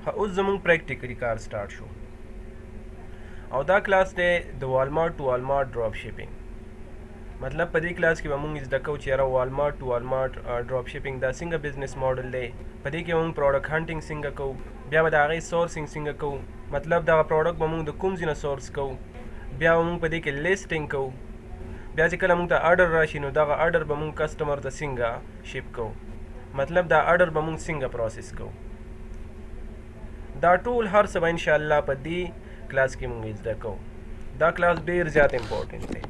اوس زمونږ practically کار start شو او دا کلاس دی د Walmart to Walmart drop shipping. مطلب په دې کلاس کې به مونږ زده کوو چې یاره Walmart to Walmart drop shipping دا څنګه business model دی. په دې کې مونږ product hunting څنګه کوو، بیا به د هغې sourcing څنګه کوو، مطلب دغه product به مونږ د کوم ځای نه source کوو، بیا به مونږ په دې کې listing کوو، بیا چې کله مونږ ته order راشي نو دغه order به مونږ customer ته څنګه ship کوو، مطلب دا order به مونږ څنګه process کوو. دا ټول هر څه به انشاءالله په دې کلاس کې مونږ زده کوو. دا کلاس ډیر زیات important دی.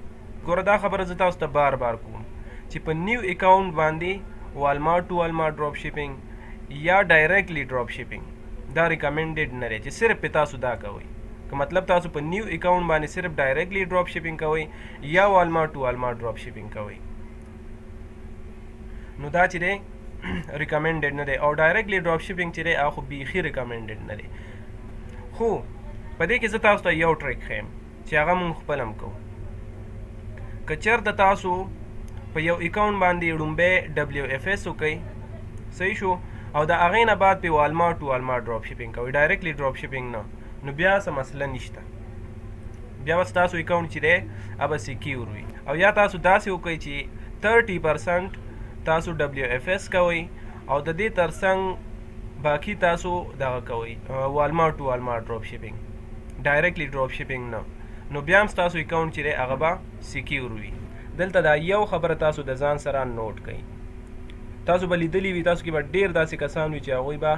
ګوره دا خبره زه تاسو ته بار بار کوم چې په new account باندې Walmart to Walmart drop shipping یا directly drop shipping دا recommended نه دی چې صرف په تاسو دا کوئ. که مطلب تاسو په new account باندې صرف directly drop shipping کوئ یا Walmart to Walmart drop shipping کوئ نو دا چې دی recommended نه دی، او directly drop shipping چې دی هغه خو بیخي recommended نه دی. خو په دې کې زه تاسو ته یو trick ښیم چې هغه مونږ خپل هم کوو. که چېرته تاسو په یو account باندې ړومبی WFS وکئ، صحیح شو، او د هغې نه بعد پې Walmart to Walmart drop shipping کوئ، directly drop shipping نه، نو بیا څه مسله نشته، بیا به ستاسو account چې دی هغه به secure وي. او یا تاسو داسې وکئ چې 30% تاسو WFS کوئ او د دې ترڅنګ باقي تاسو دغه کوئ Walmart to Walmart drop shipping، directly drop shipping نه، نو بیا هم ستاسو account چې دی هغه به secure وي. دلته دا یو خبره تاسو د ځان سره note کړئ. تاسو به لیدلی وي، تاسو کې به ډېر داسې کسان وي چې هغوی به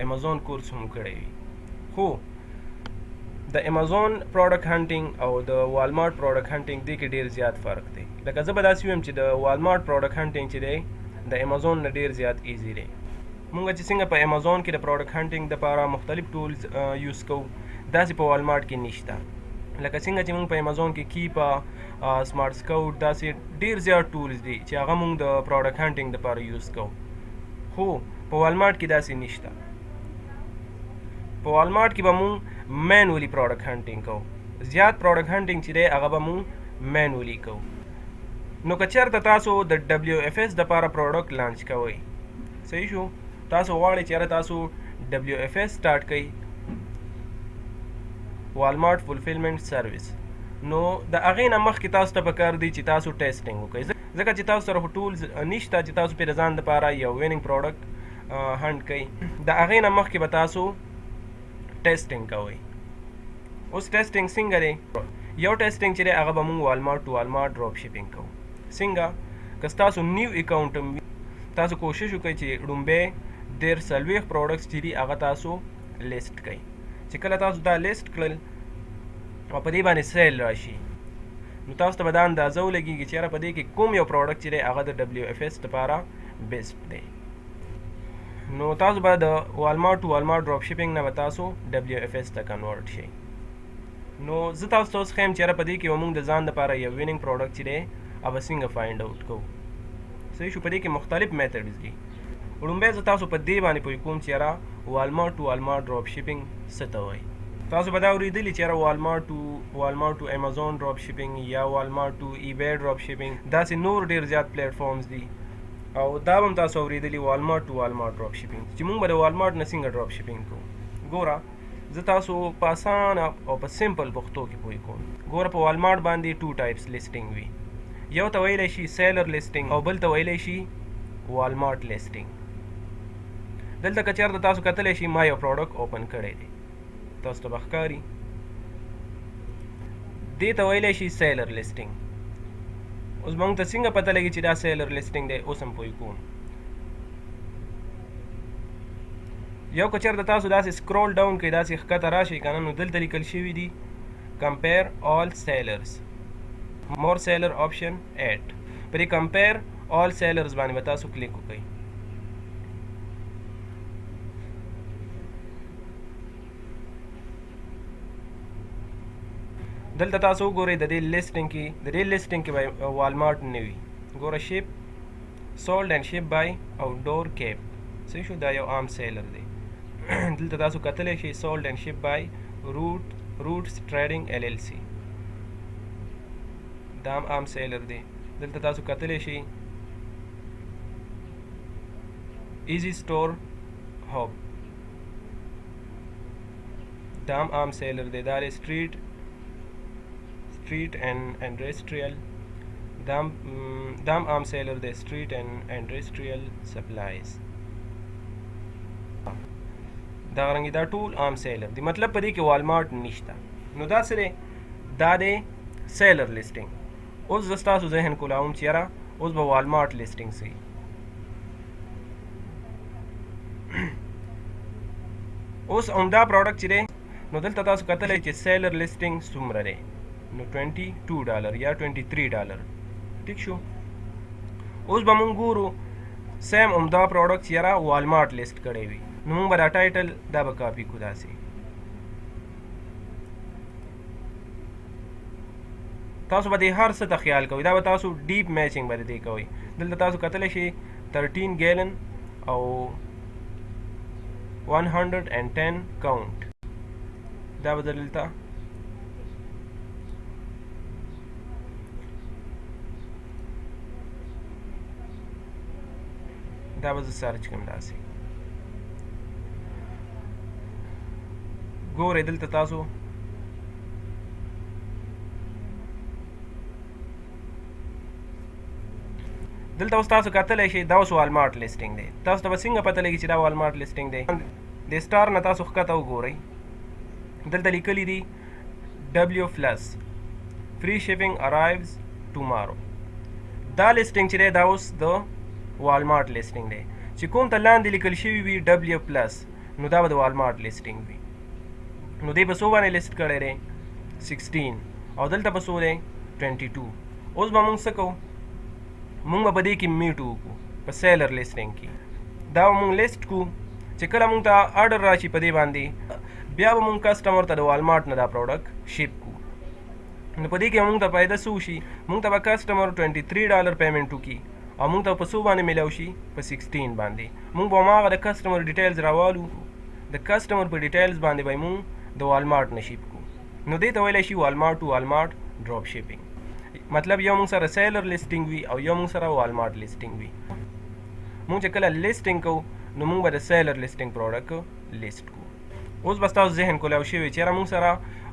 Amazon course هم کړی وي، خو د Amazon product hunting او د Walmart product hunting دې کې ډېر زیات فرق دی. لکه زه به داسې ویم چې د Walmart product hunting چې دی د Amazon نه ډېر زیات easy دی. مونږ چې څنګه په Amazon کې د product hunting دپاره مختلف tools use کوو، داسې په Walmart کې نشته. لکه څنګه چې مونږ په Amazon کې Keepa، SmartScout، داسې ډېر زیات tools دي چې هغه مونږ د product hunting دپاره use کوو، خو په Walmart کې داسې نشته. په Walmart کې به مونږ manually product hunting کوو، زیات product hunting چې دی هغه به مونږ manually کوو. نو که چېرته تاسو د WFS دپاره product launch کوئ، صحیح شو، تاسو غواړئ چې یاره تاسو WFS start کړئ، Walmart Fulfillment Service، نو د هغې نه مخکې تاسو ته پکار دی چې تاسو testing وکړئ، ځکه چې تاسو سره خو tools نشته چې تاسو پرې د ځان دپاره یو winning product hunt کړئ. د هغې نه مخکې به تاسو testing کوئ. اوس testing څنګه دی؟ یو testing چې دی هغه به مونږ Walmart to Walmart drop shipping کوو. څنګه؟ که ستاسو new account هم وي، تاسو کوشش وکړئ چې ړومبی 30 40 products چې دي هغه تاسو لیست کړئ. چې کله تاسو دا لیست کړل او په دې باندې sale راشي، نو تاسو ته به دا اندازه ولګېږي چې یاره په دې کې کوم یو product چې دی هغه د WFS دپاره best دی. نو تاسو به د Walmart to Walmart drop shipping نه به تاسو WFS ته convert شئ. نو زه تاسو ته اوس ښیم چې یاره په دې کې به مونږ د ځان دپاره یو winning product چې دی هغه به څنګه find out کوو. صحیح شو، په دې کې مختلف methods دي. وړومبی زه تاسو په دې باندې پوه کوم چې یاره Walmart to Walmart drop shipping څه ته وایي. تاسو به دا اورېدلي چې یاره Walmart to Amazon drop shipping یا Walmart to eBay drop shipping، داسې نور ډېر زیات platforms دي. او دا به هم تاسو اورېدلي Walmart to Walmart drop shipping، چې مونږ به د Walmart نه څنګه drop shipping کوو. ګوره زه تاسو په اسانه او په simple پښتو کې پوه کوم. ګوره په Walmart باندې two types listing وي، یو ته ویلی شي seller listing او بل ته ویلی شي Walmart listing. دلته که چېرته تاسو کتلی شئ ما یو product open کړی دی، تاسو ته به ښکاري. دې ته ویلی شي seller listing. اوس موږ ته څنګه پته لګي چې دا seller listing دی؟ اوس هم پوه کوم. یو که چېرته تاسو داسې scroll down کړئ، داسې ښکته راشئ که نه، نو دلته لیکل شوي دي compare all sellers، more seller option 8. په دې compare all sellers باندې به تاسو کلیک وکړئ. دلته تاسو وګورئ د دې listing کې، د دې listing کې به Walmart نه وي. ګوره ship sold and ship by Outdoor Cape، صحیح شو، دا یو عام seller دی. دلته تاسو کتلی شئ sold and ship by Roots Trading LLC، دا هم عام seller دی. دلته تاسو کتلی شئ Easy Store Hub، دا هم عام seller دی. دا دی Street and Industrial، دا هم عام seller دی، Street and Industrial Supplies. دغه رنګې دا ټول عام seller دی، مطلب په دې کې والمارټ نشته. نو دا څه دی؟ دا دی seller listing. اوس زه ستاسو ذهن کولاوم چې یاره اوس به والمارټ listing سي. اوس همدا product چې دی، نو دلته تاسو کتلی چې seller listing څومره دی، نو $22 یا $23. ټیک شو. اوس به مونږ ګورو same همدا product چې یاره والمارټ لیست کړی وي، نو مونږ به دا title دا به کاپي کړو داسې. تاسو به دې هر څه ته خیال کوئ، دا به تاسو deep matching به دې کوئ. دلته تاسو کتلی شئ 13 gallon او 110 count، دا به دلته دا به زه search کوم داسې. ګورئ دلته تاسو دلته اوس تاسو کتلی شئ دا اوس والمارټ listing دی. تاسو ته به څنګه پته لګي چې دا والمارټ listing دی؟ د star نه تاسو ښکته وګورئ، دلته لیکلي دي W plus free shipping arrives tomorrow. دا listing چې دی دا اوس د والمارټ listing دی، چې کوم ته لاندې لیکل شوي وي W plus، نو دا به د والمارټ listing وي. نو دی په څو باندې لیست کړی دی؟ 16، او دلته په څو دی؟ 22. اوس به مونږ څه کوو؟ مونږ به په دې کې me too وکړو په seller listing کې. دا به مونږ لیست کړو چې کله مونږ ته order راشي په دې باندې، بیا به مونږ customer ته د والمارټ نه دا product ship کړو. نو په دې کې مونږ ته فایده څه وشي؟ مونږ ته به customer $23 payment وکړي او مونږ ته په څو باندې میلاو شي؟ په 16 باندې. مونږ به هماغه د customer details راوالو، د customer په details باندې به مونږ د والمارټ نه ship کړو. نو دې ته ویلی شي Walmart to Walmart drop shipping. مطلب یو مونږ سره seller listing وي او یو مونږ سره والمارټ listing وي. مونږ چې کله listing کوو نو مونږ به د seller listing product list کوو. اوس به ستاسو ذهن کولاو شوی چې یاره مونږ سره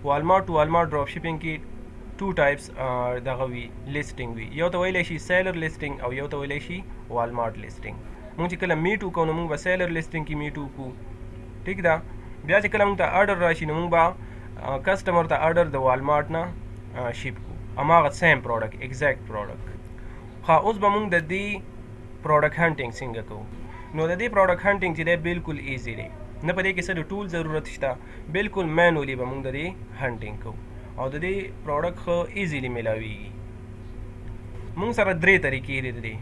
Walmart to Walmart drop shipping کې two types دغه وي listing وي، یو ته ویلی شي seller listing او یو ته ویلی شي والمارټ listing. مونږ چې کله me too کوو نو مونږ به seller listing کې me too کوو. ټیک ده. بیا چې کله مونږ ته order راشي نو مونږ به customer ته order د والمارټ نه ship کوو، هماغه same product، exact product. ښه، اوس به مونږ د دې product hunting څنګه کوو؟ نو د دې product hunting چې دی بالکل easy دی، نه په دې کې څه د tool ضرورت شته، بالکل manually به مونږ د دې hunting کوو او د دې product ښه easily میلاویږي. مونږ سره درې طریقې دي د دې.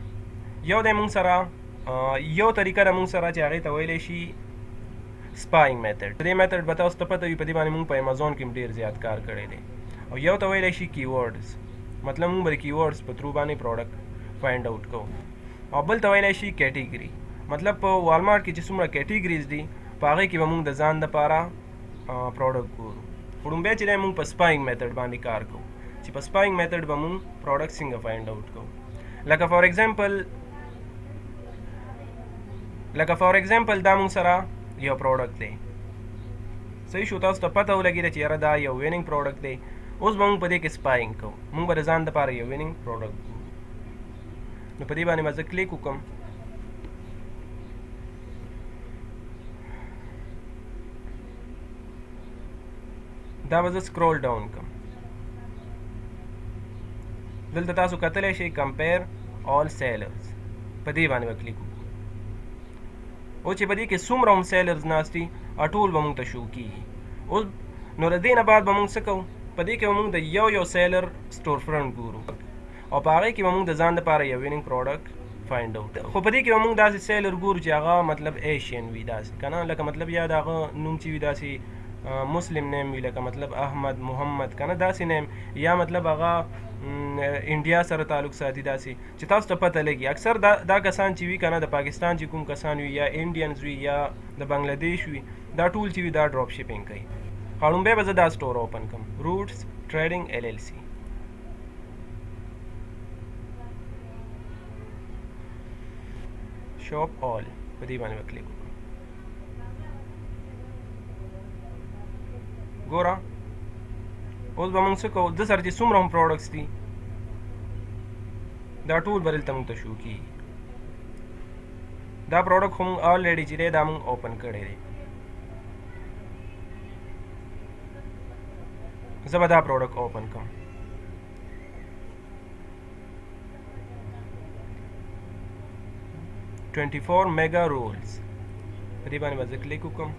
یو دی مونږ سره یو طریقه ده مونږ سره چې هغې ته ویلی شي spying method. دې method به تاسو ته پته وي، په دې باندې مونږ په امیزون کې ډېر زیات کار کړی دی. او یو ته ویلی شي keywords، مطلب مونږ به د keywords په through باندې product find out کوو. او بل ته ویلی شي category، مطلب په والمارټ کې چې څومره categories دي په هغې کې به مونږ د ځان دپاره product ګورو. خو ړومبی چې دی مونږ په spying method باندې کار کوو، چې په spying method به مونږ product څنګه find out کوو. لکه for example دا مونږ سره یو product دی، صحیح شو، تاسو ته پته ولګېده چې یاره دا یو winning product دی. اوس به مونږ په دې کې spying کوو، مونږ به د ځان دپاره یو winning product ګورو. نو په دې باندې به زه کلیک وکړم. دا به زه scroll down کړم. دلته تاسو کتلی شئ compare all sellers، په دې باندې به کلیک وکړو. او چې په دې کې څومره هم sellers ناست دي ټول به مونږ ته show کېږي. اوس نو د دې نه بعد به مونږ څه کوو؟ په دې کې به مونږ د یو یو seller store front ګورو او په هغې کې به مونږ د ځان دپاره یو winning product find out. خو په دې کې به مونږ داسې seller ګورو چې هغه مطلب Asian وي داسې که نه، لکه مطلب یا د هغه نوم چې وي داسې مسلم name وي، لکه مطلب احمد محمد که نه داسې name، یا مطلب هغه انډیا سره تعلق ساتي داسې چې تاسو ته پته لګي. اکثر دا کسان چې وي که نه، د پاکستان چې کوم کسان وي یا Indians وي یا د بنګلادیش وي، دا ټول چې وي دا drop shipping کوي. ړومبی به زه دا store open کړم، Roots Trading LLC. Shop all، په دې باندې به کلیک وکړم. ګوره اوس به موږ څه کوو، د سره چې څومره هم products دي دا ټول به دلته موږ ته show کېږي. دا product خو موږ already چې دی دا موږ open کړی دی. زه به دا product open کړم. 24 mega rolls په دې باندې به زه کلیک وکړم.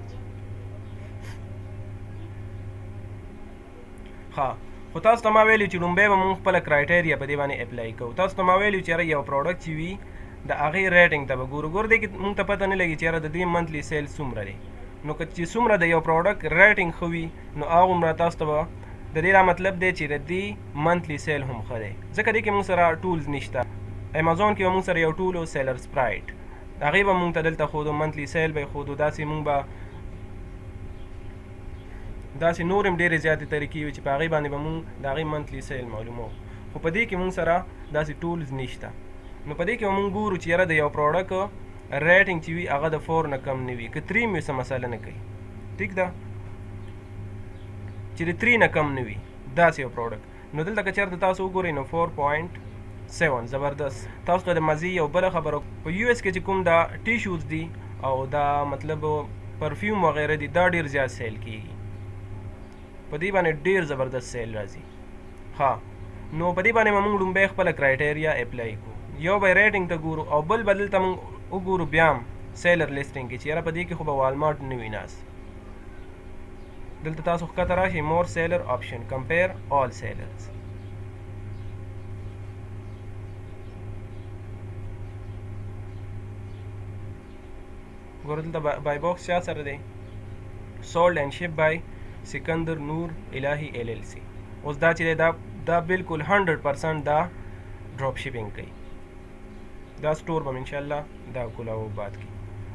ښه، خو تاسو ته ما ویلي چې لومړی به موږ خپله criteria په دې باندې apply کوو. تاسو ته ما ویلي چې یاره یو product چې وي د هغې rating ته به ګورو. ګور دې کې موږ ته پته نه لګي چې یاره د دې monthly sale څومره دی. نو که چې څومره د یو product rating ښه وي نو هغومره تاسو ته به د دې دا مطلب دی چې د دې monthly sale هم ښه دی، ځکه دې کې موږ سره tools نشته. امیزون کې به موږ سره یو tool و SellerSprite، هغې به موږ ته دلته ښودو، monthly sale به یې ښودو. داسې موږ به داسې نورې هم ډېرې زیاتې طریقې وي چې په هغې باندې به موږ د هغې monthly sale معلومو. خو په دې کې موږ سره داسې tools نشته. نو په دې کې به موږ ګورو چې یاره د یو product rating چې وي هغه د 4 نه کم نه وي، که 3 هم وي څه مسله نه کوي، ټیک ده، چې د 3 نه کم نه وي داسې یو product. نو دلته که چېرته تاسو وګورئ نو 4.7 زبردست. تاسو ته د مزې یو بله خبره، په US کې چې کوم دا tissues دي او دا مطلب perfume وغیره دي دا ډېر زیات sale کیږي، په دې باندې ډېر زبردست sale راځي. ها، نو په دې باندې به موږ لومړی خپله criteria apply کړو. یو به rating ته ګورو او بل به دلته موږ وګورو بیا هم seller listing کې چې یاره په دې کې خو به والمارټ نه وي ناست. دلته تاسو ښکته راشئ، more seller option، compare all sellers. ګوره دلته buy box چا سره دی، sold and ship by سکندر نور الهي LLC. اوس دا چې دی دا بالکل 100% دا drop shipping کوي. دا store به ان شاء الله دا کولاو بعد کې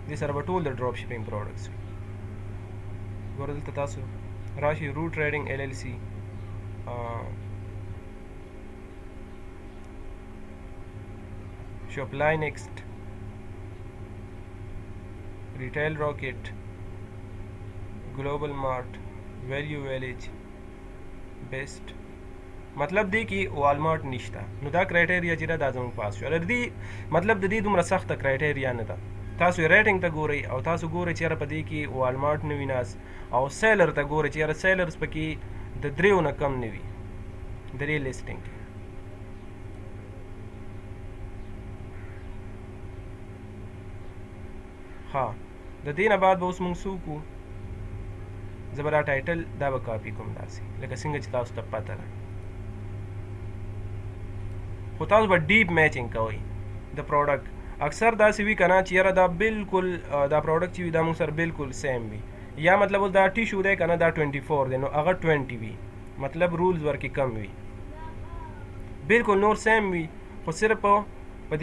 دې سره به ټول د drop shipping products وي. ګوره دلته تاسو راشي رو Trading LLC، Shopline Next، Retail Rocket، Global Mart، Value Village، Best. مطلب دی کې والمارټ نشته. نو دا criteria چې ده دا زموږ pass شو. د دې مطلب د دې دومره سخته criteria نه ده. تاسو rating ته ګورئ او تاسو ګورئ چې یاره په دې کې والمارټ نه وي ناست، او seller ته ګورئ چې یاره sellers پکې د دریو نه کم نه وي د دې listing کې. ښه، د دې نه بعد به اوس موږ څه وکړو، زه به دا title دا به کاپي کوم داسې لکه څنګه چې تاسو ته پته ده. خو تاسو به deep matching کوئ د product. اکثر داسې وي که نه چې یاره دا بالکل دا product چې وي دا موږ سره بالکل same وي، یا مطلب اوس دا tissue دی که نه دا 24 دی نو هغه 20 وي، مطلب rolls ورکې کم وي، بالکل نور same وي، خو صرف په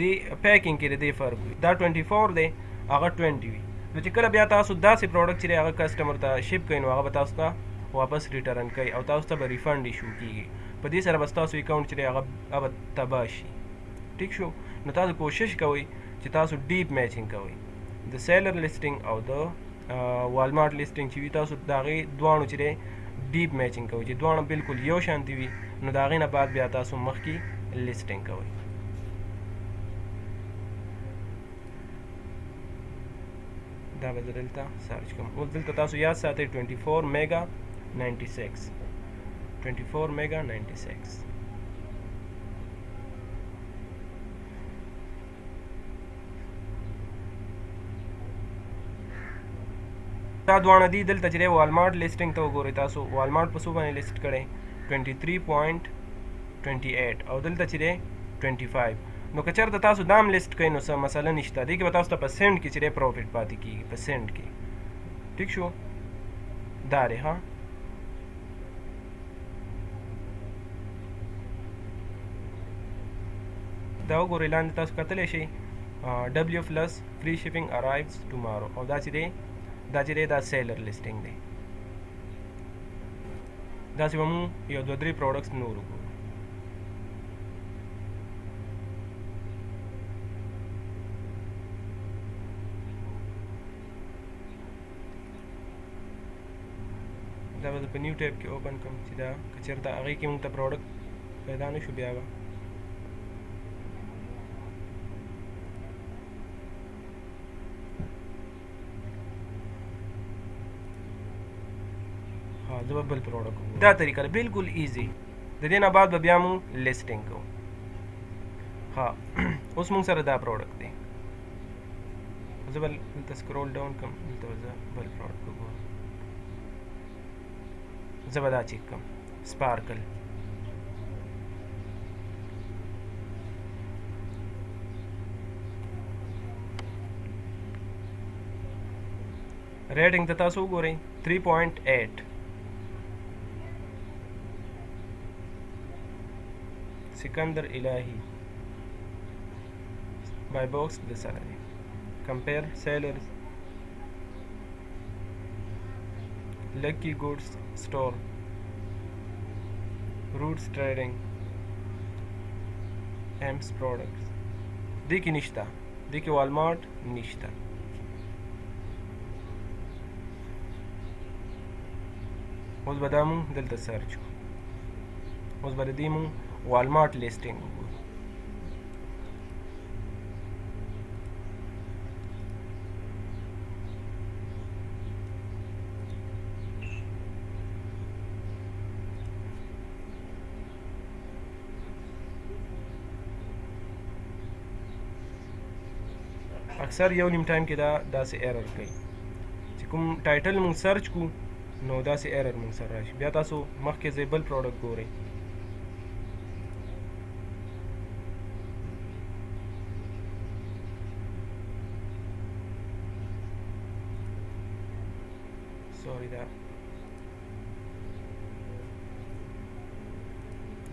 دې packing کې د دې فرق وي. دا 24 دی هغه 20 وي. نو چې کله بیا تاسو داسې product چې هغه customer ته ship کوئ نو هغه به تاسو ته واپس return کوي او تاسو ته به refund issue کیږي. په دې سره به ستاسو account چې دی هغه به تباه شي. ټیک شو؟ نو تاسو کوشش کوئ چې تاسو deep matching کوئ د seller listing او د والمارټ listing چې وي، تاسو د هغې دواړو چې دی deep matching کوئ چې دواړه بالکل یو شانتي وي. نو د هغې نه بعد بیا تاسو مخکې listing کوئ. دا به زه دلته search کوم. اوس دلته تاسو یاد ساتئ 24 mega 96، 24 mega 96. دا دواړه دي. دلته چې دی والمارټ listing ته وګورئ تاسو، والمارټ په څو باندې list کړی 23.28 او دلته چې دی 25. نو که چېرته تاسو دا هم list کړئ نو څه مسله نشته، دې کې به تاسو ته په سنټ کې چې دی profit پاتې کېږي، په سنټ کې. ټیک شو؟ دا دی. ها، دا وګورئ لاندې تاسو کتلی شئ W plus free shipping arrives tomorrow. او دا چې دی دا چې دی دا seller listing دی. داسې به موږ یو دوه درې products نور وګورو. دا به زه په new tab کې open کوم چې دا که چېرته هغې کې موږ ته product پیدا نه شو بیا به ها زه به بل product وګورم. دا طریقه ده بالکل easy. د دې نه بعد به بیا موږ listing کوو. ها اوس موږ سره دا product دی، زه به دلته scroll down کوم، دلته به زه بل product وګورم. زه به دا چک کوم sparkle. Rating ته تاسو وګورئ 3.8. سکندر الهی buy box د سره دی. Compare sellers, Lucky Goods Store, Roots Trading, Amps Products. دې کې نشته، دې کې والمارت نشته. اوس به دا مونږ دلته search کوو. اوس به د دې مونږ والمارت listing وګورو. اکثر یو نیم time کې دا داسې error کوي چې کوم title مونږ search کو نو داسې error مونږ سره راشي. بیا تاسو مخکې ځئ بل product ګورئ. Sorry, دا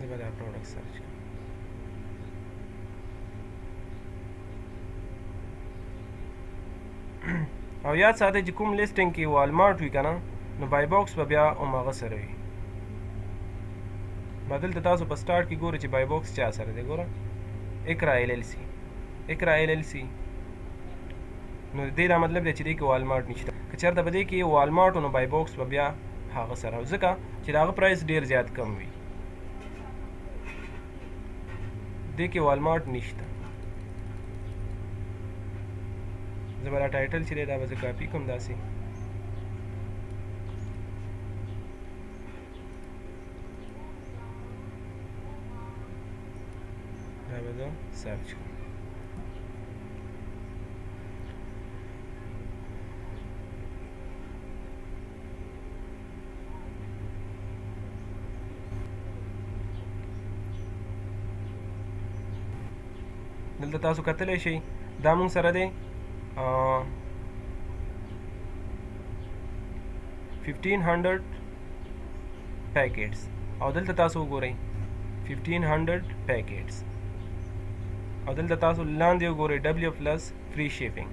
زه به دا product search کوم. او یاد ساتئ چې کوم listing کې والمارت وي که نه نو buy box به بیا هماغه سره وي. ما دلته تاسو په start کې ګورئ چې buy box چا سره دی. ګوره اقرا LLC، اقرا LLC. نو د دې دا مطلب دی چې دې کې والمارت نشته. که چېرته په دې کې والمارت نو buy box به بیا هغه سره، ځکه چې د هغه price ډېر زیات کم وي. دې کې والمارت نشته. زه به دا title چې دی دا به زه کاپي کوم داسې. دا به زه search کوم. دلته تاسو کتلی شئ دا مونږ سره دی 1500 packets. او دلته تاسو وګورئ 1500 packets. او دلته تاسو لاندې وګورئ W plus free shipping.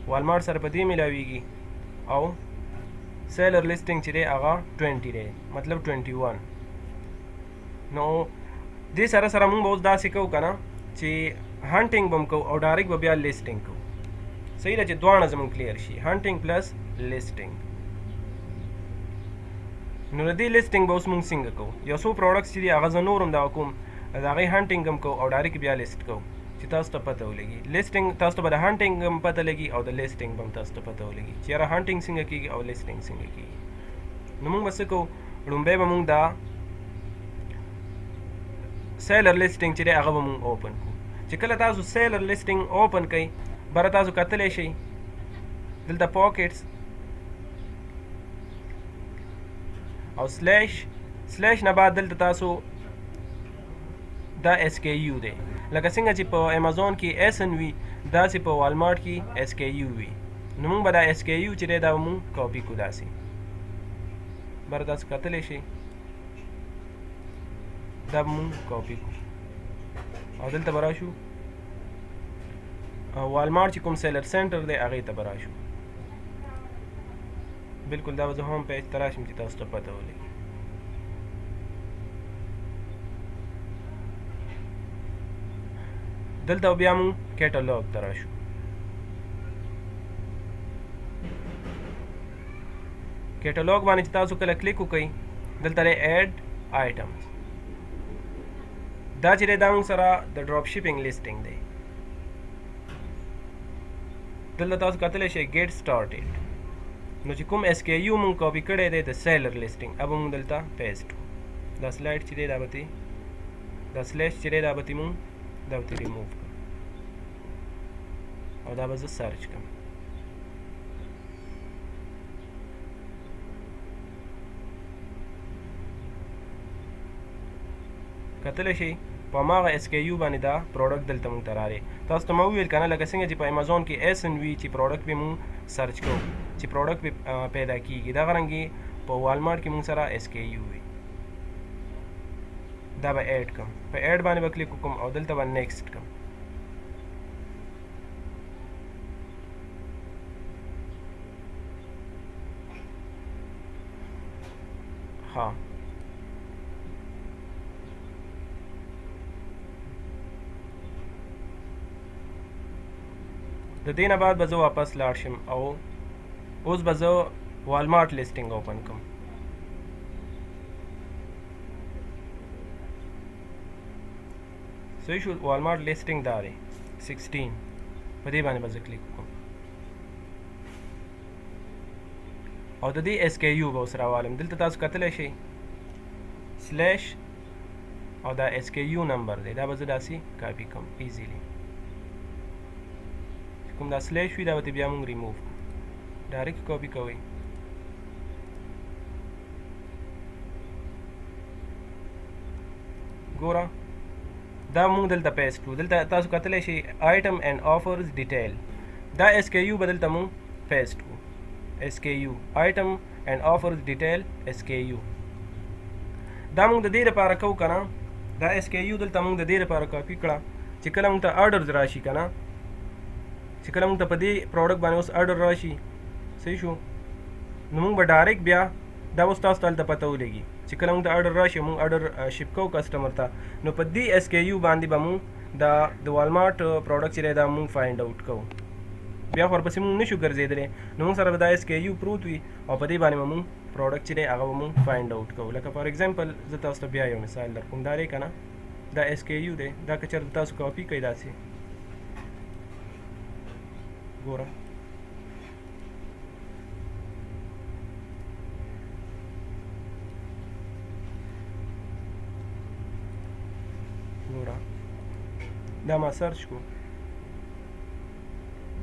والمارت سره په دې میلاویږي. او seller listing چې دی هغه 20 دی، مطلب 21. نو دې سره سره مونږ به اوس داسې کوو که نه چې hunting به هم کوو او direct به بیا listing کوو. صحیح ده چې دواړه زموږ clear شي، hunting plus listing. نو د دې listing به اوس مونږ څنګه کوو؟ یو څو products چې دي هغه زه نور هم دغه کوم، د هغې hunting هم کوو او direct بیا list کوو چې تاسو ته پته ولګي. Listing تاسو ته به د hunting هم پته لګي او د listing به هم تاسو ته پته ولګي چې یاره hunting څنګه کېږي او listing څنګه کېږي. نو مونږ به څه کوو؟ لومړی به مونږ دا seller listing چې دی هغه به مونږ open کړو. چې کله تاسو seller listing open کړئ بره تاسو کتلی شئ دلته pockets او slash slash نه بعد دلته تاسو دا SKU دی. لکه څنګه چې په امیزون کې ASIN وي داسې په والمارت کې SKU وي. نو موږ به دا SKU چې دی دا به موږ کاپي کړو داسې. بره تاسو کتلی شئ دا به موږ کاپي کړو او دلته به راشو والمارت چې کوم seller center دی هغې ته به راشو. بالکل دا به زه home page ته راشم چې تاسو ته پته ولګي. دلته بیا موږ کیټالوګ ته راشو. کیټالوګ باندې چې تاسو کله کلیک وکړئ، دلته دی add items. دا چې دی دا موږ سره د drop shipping listing دی. دلته تاسو کتلی شئ get started. نو چې کوم SKU مونږ کاپي کړی دی د seller listing، هغه به مونږ دلته paste کړو. دا سلایډ چې دی دا به ترې، دا slash چې دی دا به ترې مونږ دا به ترې ریموو کړو او دا به زه search کړم. کتلی شئ په هماغه SKU باندې دا product دلته مونږ ته راغی. تاسو ته ما وویل که نه، لکه څنګه چې په امیزون کې ASIN وي چې product پې مونږ search کوو چې product پې پیدا کیږي، دغه رنګې په والمارټ کې مونږ سره SKU وي. دا به add کړم، په add باندې به کلیک وکړم او دلته به next کړم. ها، د دې نه بعد به زه واپس لاړ شم او اوس به زه والمارټ listing open کړم. صحیح شو، والمارټ listing دا دی 16، په دې باندې به زه کلیک وکړم او د دې SKU به اوس راوالم. دلته تاسو کتلی شئ slash او دا SKU number دی، دا به زه داسې کاپي کړم easily. کوم دا slash وي دا به بیا مونږ ریموو کړو، direct copy کوئ. ګوره دا مونږ دلته paste کړو. دلته تاسو کتلی شئ item and offers detail، دا SKU به دلته مونږ paste کړو. SKU item and offers detail SKU، دا مونږ د دې لپاره کوو که نه، دا SKU دلته مونږ د دې لپاره کاپي کړه چې کله مونږ ته orders راشي که نه، چې کله مونږ ته په دې product باندې اوس order راشي، صحیح شو، نو مونږ به direct بیا دا اوس تاسو ته هلته پته ولګي چې کله مونږ ته order راشي، مونږ order ship کوو customer ته، نو په دې SKU باندې به مونږ دا د والمارټ product چې دی دا مونږ find out کوو. بیا خو ورپسې مونږ نشو ګرځېدلی، نو مونږ سره به دا SKU پروت وي او په دې باندې به مونږ product چې دی هغه به مونږ find out کوو. لکه for example زه تاسو ته بیا یو مثال درکوم، دا دی که نه، دا SKU دی، دا که چېرته تاسو کاپي کړئ داسې ګوره، ګوره دا ما search کو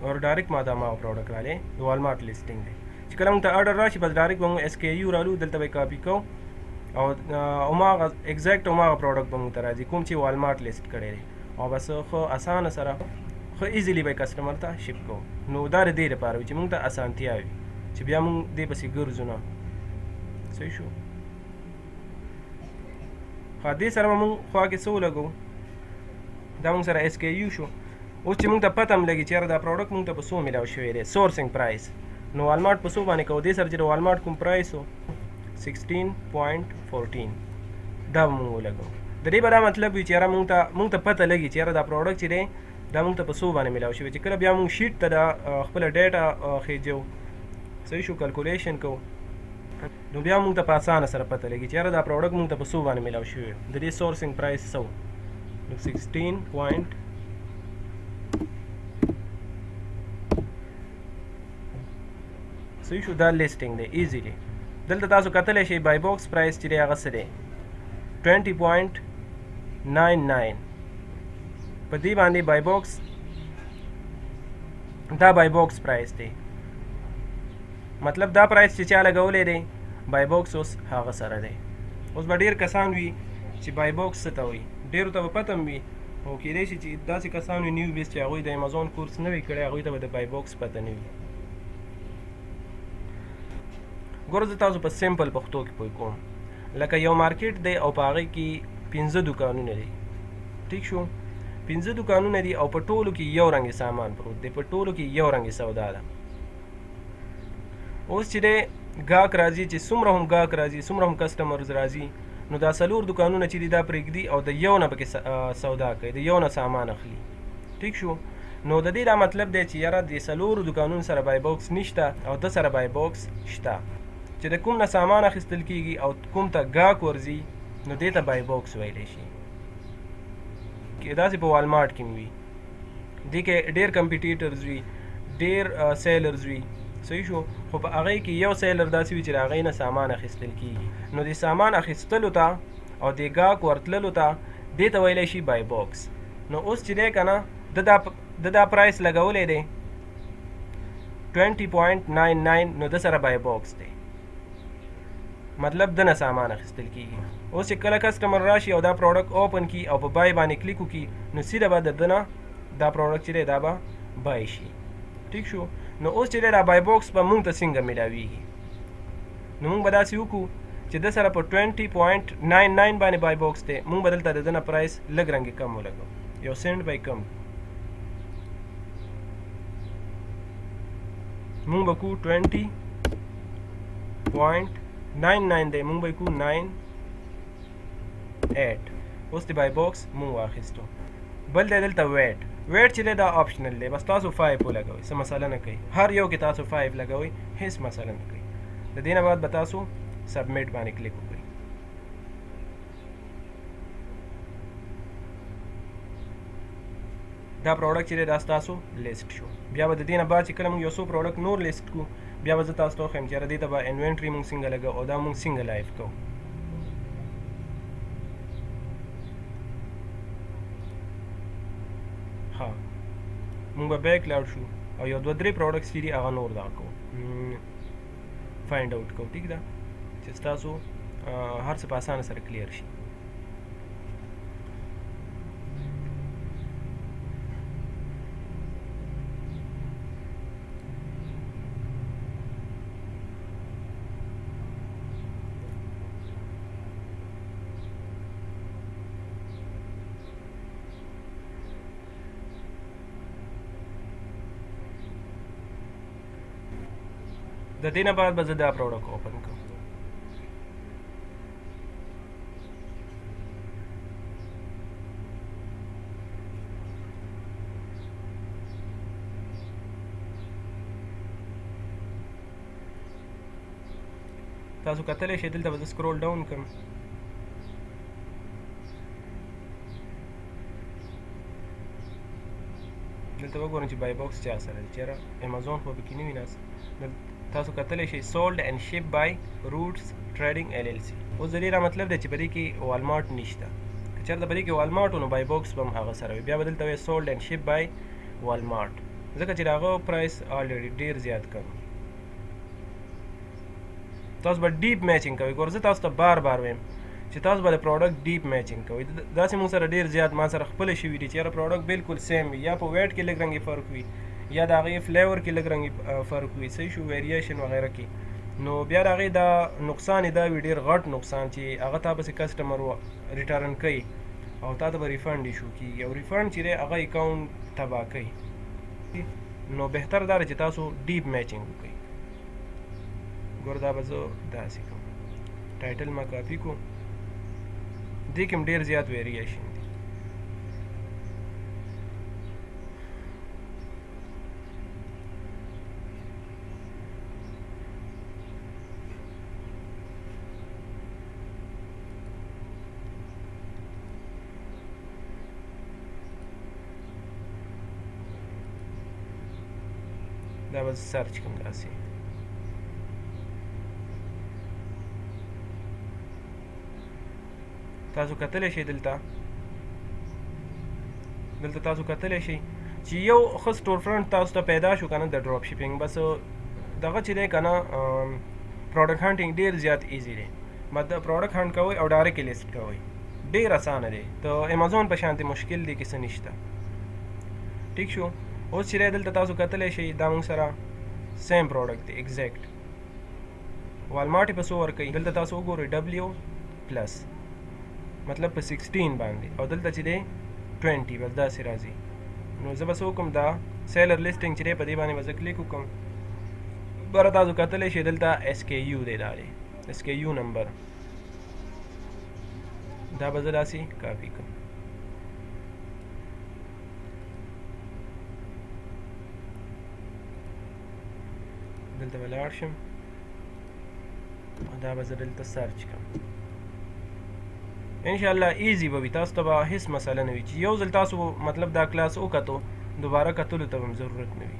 اور direct ما دا ما product رالی، د والمارټ listing دی. چې کله مونږ ته order راشي بس direct به مونږ SKU رالو، دلته به یې کاپي کوو او هماغه exact هماغه product به مونږ ته راځي کوم چې والمارټ لیست کړی دی، او بس ښه اسانه سره ښه easily به یې customer ته ship کوو. نو دا د دې لپاره وي چې مونږ ته اسانتیا وي چې بیا مونږ دې پسې ګرځو نه. صحیح شو. ښه، دې سره به مونږ خوا کې څه ولګوو، دا مونږ سره SKU شو. اوس چې مونږ ته پته هم لګي چې یاره دا product مونږ ته په څو میلاو شوی دی، sourcing price، نو والمارټ په څو باندې کوو، دې سره چې د والمارټ کوم price و 16.14 دا به مونږ ولګوو. د دې به دا مطلب وي چې یاره مونږ ته پته لګي چې یاره دا product چې دی دا مونږ ته په څو باندې میلاو شوی، چې کله بیا مونږ sheet ته دا خپله data خېجو، صحیح شو، calculation کوو، نو بیا مونږ ته په اسانه سره پته لګي چې یاره دا product مونږ ته په څو باندې میلاو شوی، د دې sourcing price څه و، نو 16 point صحیح شو. دا listing دی easily. دلته تاسو کتلی شئ buy box price چې دی هغه څه دی 20.99، په دې باندې buy box، دا buy box price دی، مطلب دا price چې چا لګولی دی buy box اوس هغه سره دی. اوس به ډېر کسان وي چې buy box څه ته وایي، ډېرو ته به پته هم وي، خو کېدای شي چې داسې کسان وي newbies چې هغوی د امیزون کورس نه وي کړی، هغوی ته به د buy box پته نه وي. ګوره زه تاسو په simple پښتو کې پوه کوم. لکه یو market دی او په هغې کې 5 دوکانونه دي، ټیک شو، 5 دوکانونه دي او په ټولو کې یو رنګ سامان پروت دی، په ټولو کې یو رنګ سودا ده. اوس چې دی ګاک راځي، چې څومره هم ګاک راځي، څومره هم customers راځي، نو دا 4 دوکانونه چې دي دا پرېږدي او د یو نه پکې سودا کوي، د یو نه سامان اخلي، ټیک شو. نو د دې دا مطلب دی چې یاره د 4 دوکانونو سره buy box نشته او د سره buy box شته. چې د کوم نه سامان اخیستل کیږي او کوم ته ګاک ورځي نو دې ته buy box ویلی شي. داسې په والمارټ کې وي، دې کې ډېر competitors وي، ډېر sellers وي، صحیح شو، خو په هغې کې یو seller داسې وي چې د هغې نه سامان اخیستل کیږي. نو د سامان اخیستلو ته او د ګاک ورتللو ته دې ته ویلی شي buy box. نو اوس چې دی که نه د دا price لګولی دی 20.99، نو د سره buy box دی، مطلب د نه سامان اخیستل کیږي. اوس چې کله customer راشي او دا product open کړي او په buy باندې کلیک وکړي نو سیده به د ده نه دا product چې دی دا به buy شي. ټیک شو. نو اوس چې دی دا buy box به مونږ ته څنګه میلاویږي؟ نو مونږ به داسې وکړو چې د سره په 20.99 باندې buy box دی، مونږ به دلته د ده نه price لږ رنګې کم ولګو، یو سینټ به یې کم، مونږ به کو 20.99 دی، مونږ به یې کو 98. اوس د buy box مونږ واخیستو. بل دی دلته VAT. VAT چې دی دا optional دی، بس تاسو 5 ولګوئ، څه مسله نه کوي، هر یو کې تاسو 5 لګوئ، هیڅ مسله نه کوي. د دې نه بعد به تاسو submit باندې کلیک وکړئ. دا product چې دی دا ستاسو لیست شو. بیا به د دې نه بعد چې کله موږ یو څو product نور لیست کړو بیا به زه تاسو ته وښیم چې یاره دې ته به inventory موږ څنګه لګوو او دا موږ څنګه live کوو. ښه، موږ به back لاړ شو او یو دوه درې products چې دي هغه نور دغه کوو، find out کوو. ټیک ده، چې ستاسو هر څه په اسانه سره clear شي. د دې نه بعد به زه دا product open کوم. تاسو کتلی شئ دلته به زه scroll down کړم. دلته وګورم چې buy box چا سره دی، چېرې امیزون خو پکې نه وي ناست. تاسو کتلی شئ sold and ship by Roots Trading LLC. اوس د دې دا مطلب دی چې په دې کې والمارټ نشته. که چېرته په دې کې والمارټ و نو buy box به هم هغه سره وي. بیا به دلته وایي sold and ship by Walmart، ځکه چې د هغه price already ډېر زیات کم. تاسو به deep matching کوئ. ګوره زه تاسو ته بار بار وایم چې تاسو به د product deep matching کوئ. داسې مونږ سره ډېر زیات ما سره خپله شوي دي چې یاره product بالکل same وي، یا په weight کې لږ رنګې فرق وي، یا د هغې flavor کې لږ رنګې فرق وي، صحیح شو، variation وغیره کې. نو بیا د هغې دا نقصان یې دا وي ډېر غټ نقصان چې هغه تا پسې customer return کوي او تا ته به refund issue کېږي، او refund چې دی هغه account تباه کوي. نو بهتر دا دی چې تاسو deep matching وکړئ. ګوره دا به زه داسې کوم، title ما کاپي کو، دې کې هم ډېر زیات variation دی. دا به زه search کوم داسې. تاسو کتلی شئ دلته، دلته تاسو کتلی شئ چې یو ښه store front تاسو ته پیدا شو که نه د drop shipping، بس دغه چې دی که نه product hunting ډېر زیات easy دی. مطلب product hunt کوئ او direct یې لیست کوئ، ډېر اسانه دی، د امیزون په شانتې مشکل دی کې څه نشته. ټیک شو. اوس چې دی دلته تاسو کتلی شئ دا موږ سره same product دی exact. والمارټ یې په څو ورکوي؟ دلته تاسو وګورئ W plus، مطلب په 16 باندې، او دلته چې دی 20، بس داسې راځي. نو زه به څه وکړم، دا seller listing چې دی په دې باندې به زه کلیک وکړم. بره تاسو کتلی شئ دلته SKU دی، دا دی SKU number، دا به زه داسې کاپي کړم. دلته به لاړ شم، او دا به زه دلته search کوم. ان شاء الله easy به وي، تاسو ته به هیڅ مسله نه وي چې یو ځل تاسو مطلب دا کلاس وکتو دوباره کتلو ته هم ضرورت نه وي.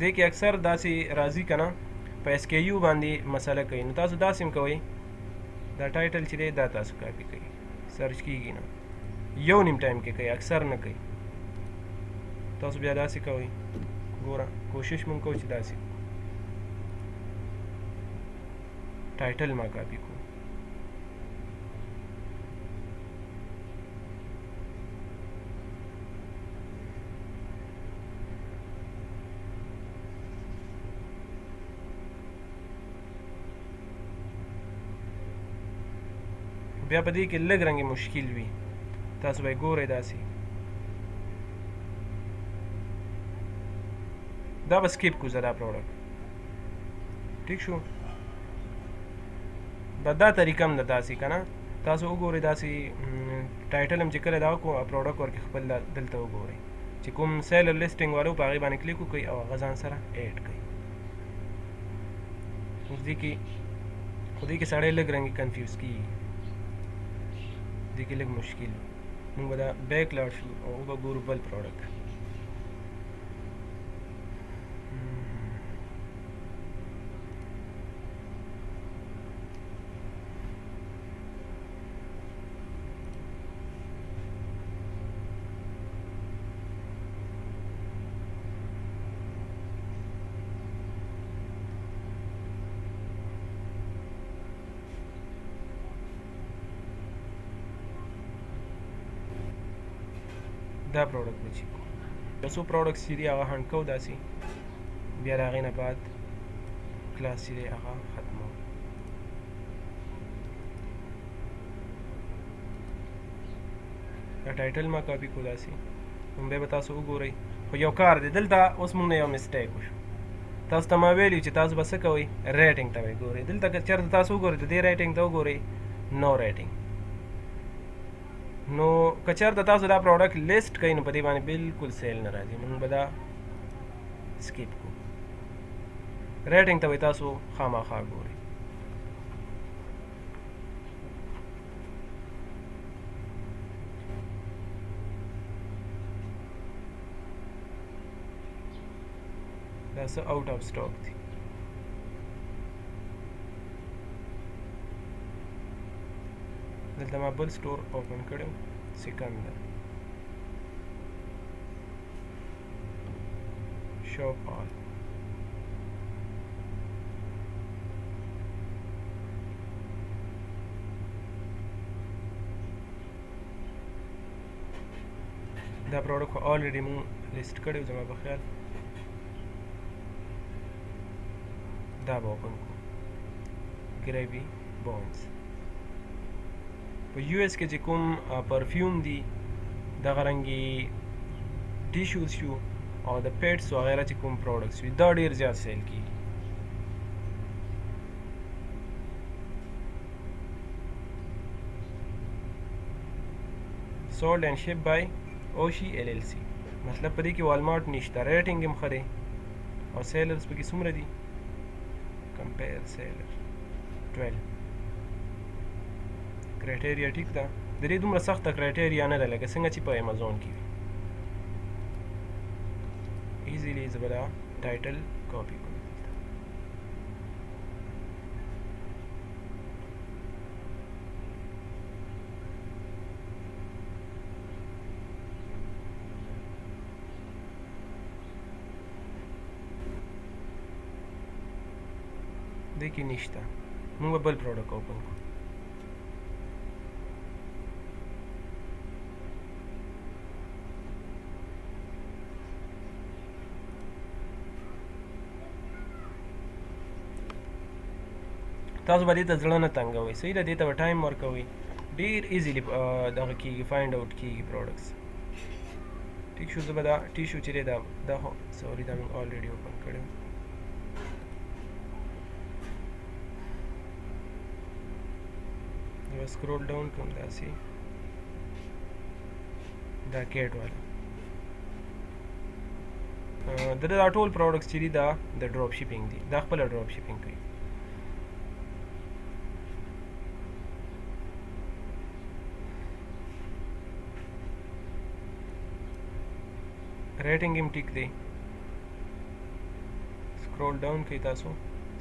دې کې اکثر داسې راځي که نه په SKU باندې مسله کوي، نو تاسو داسې هم کوئ، دا title چې دی دا تاسو کاپي کوئ، search کیږي نه یو نیم time کې کوي، اکثر نه کوي. تاسو بیا داسې کوئ، ګوره کوشش مونږ کوو چې داسې title ما کاپي کوو. بیا په دې کې لږ رنګې مشکل وي، تاسو به یې ګورئ داسې. دا به skip کو زه دا product، ټیک شو. دا طریقه هم ده داسې که نه، تاسو وګورئ داسې title هم چې کله دا کو product ورکې خپل دلته وګورئ چې کوم seller listing والو په هغې باندې کلیک وکړئ او هغه ځان سره add کړئ. اوس دې کې خو دې کې سړی لږ رنګې confuse کېږي، دې کې لږ مشکل. موږ به دا back لاړ شو او وبه ګورو بل product. دا product به چې کوو یو څو products چې دي هغه hunt کوو داسې، بیا د هغې نه بعد کلاس چې دی هغه ختموو. دا title ما کاپي کو داسې، نو بیا به تاسو وګورئ. خو یو کار دی دلته اوس موږ نه یو mistake وشو. تاسو ته ما ویلي چې تاسو به څه کوئ، rating ته به یې ګورئ. دلته که چېرته تاسو وګورئ د دې rating ته وګورئ، no rating. نو که چېرته تاسو دا product list کوئ نو په دې باندې بالکل sale نه راځي، موږ به دا skip کوو. rating ته به تاسو خامخا ګورئ. دا څه out of stock دي. دلته ما بل store open کړی سکندر shop all. دا product خو already مونږ لیست کړی زما په خیال. دا به open کړو، gravy bones. په US کې چې کوم perfume دي، دغه رنګې tissues شو او د pets وغیره چې کوم products وي، دا ډېر زیات sale کېږي. Sold and shipped by Oshi LLC. مطلب په دې کې والمارټ نشته، rating هم ښه دی او sellers پکې څومره دي؟ Compare seller 12. Criteria ټیک ده، د دې دومره سخته criteria نه ده لکه څنګه چې په امیزون کې وي. Easily زه به دا title کاپي کوم. دې کې نشته، موږ به بل product open کړو. تاسو به دې ته زړه نه تنګوئ، صحیح ده، دې ته به time ورکوئ، ډېر easily دغه کېږي، find out کېږي products. ټیک شو. زه به دا tissue چې دی دا خو sorry دا موږ already open کړی. زه به scroll down کوم داسې، دا cat والا. د دا ټول products چې دي دا د drop shipping دي، دا خپله drop shipping کوي. rating هم ټیک دی. scroll down کوئ تاسو،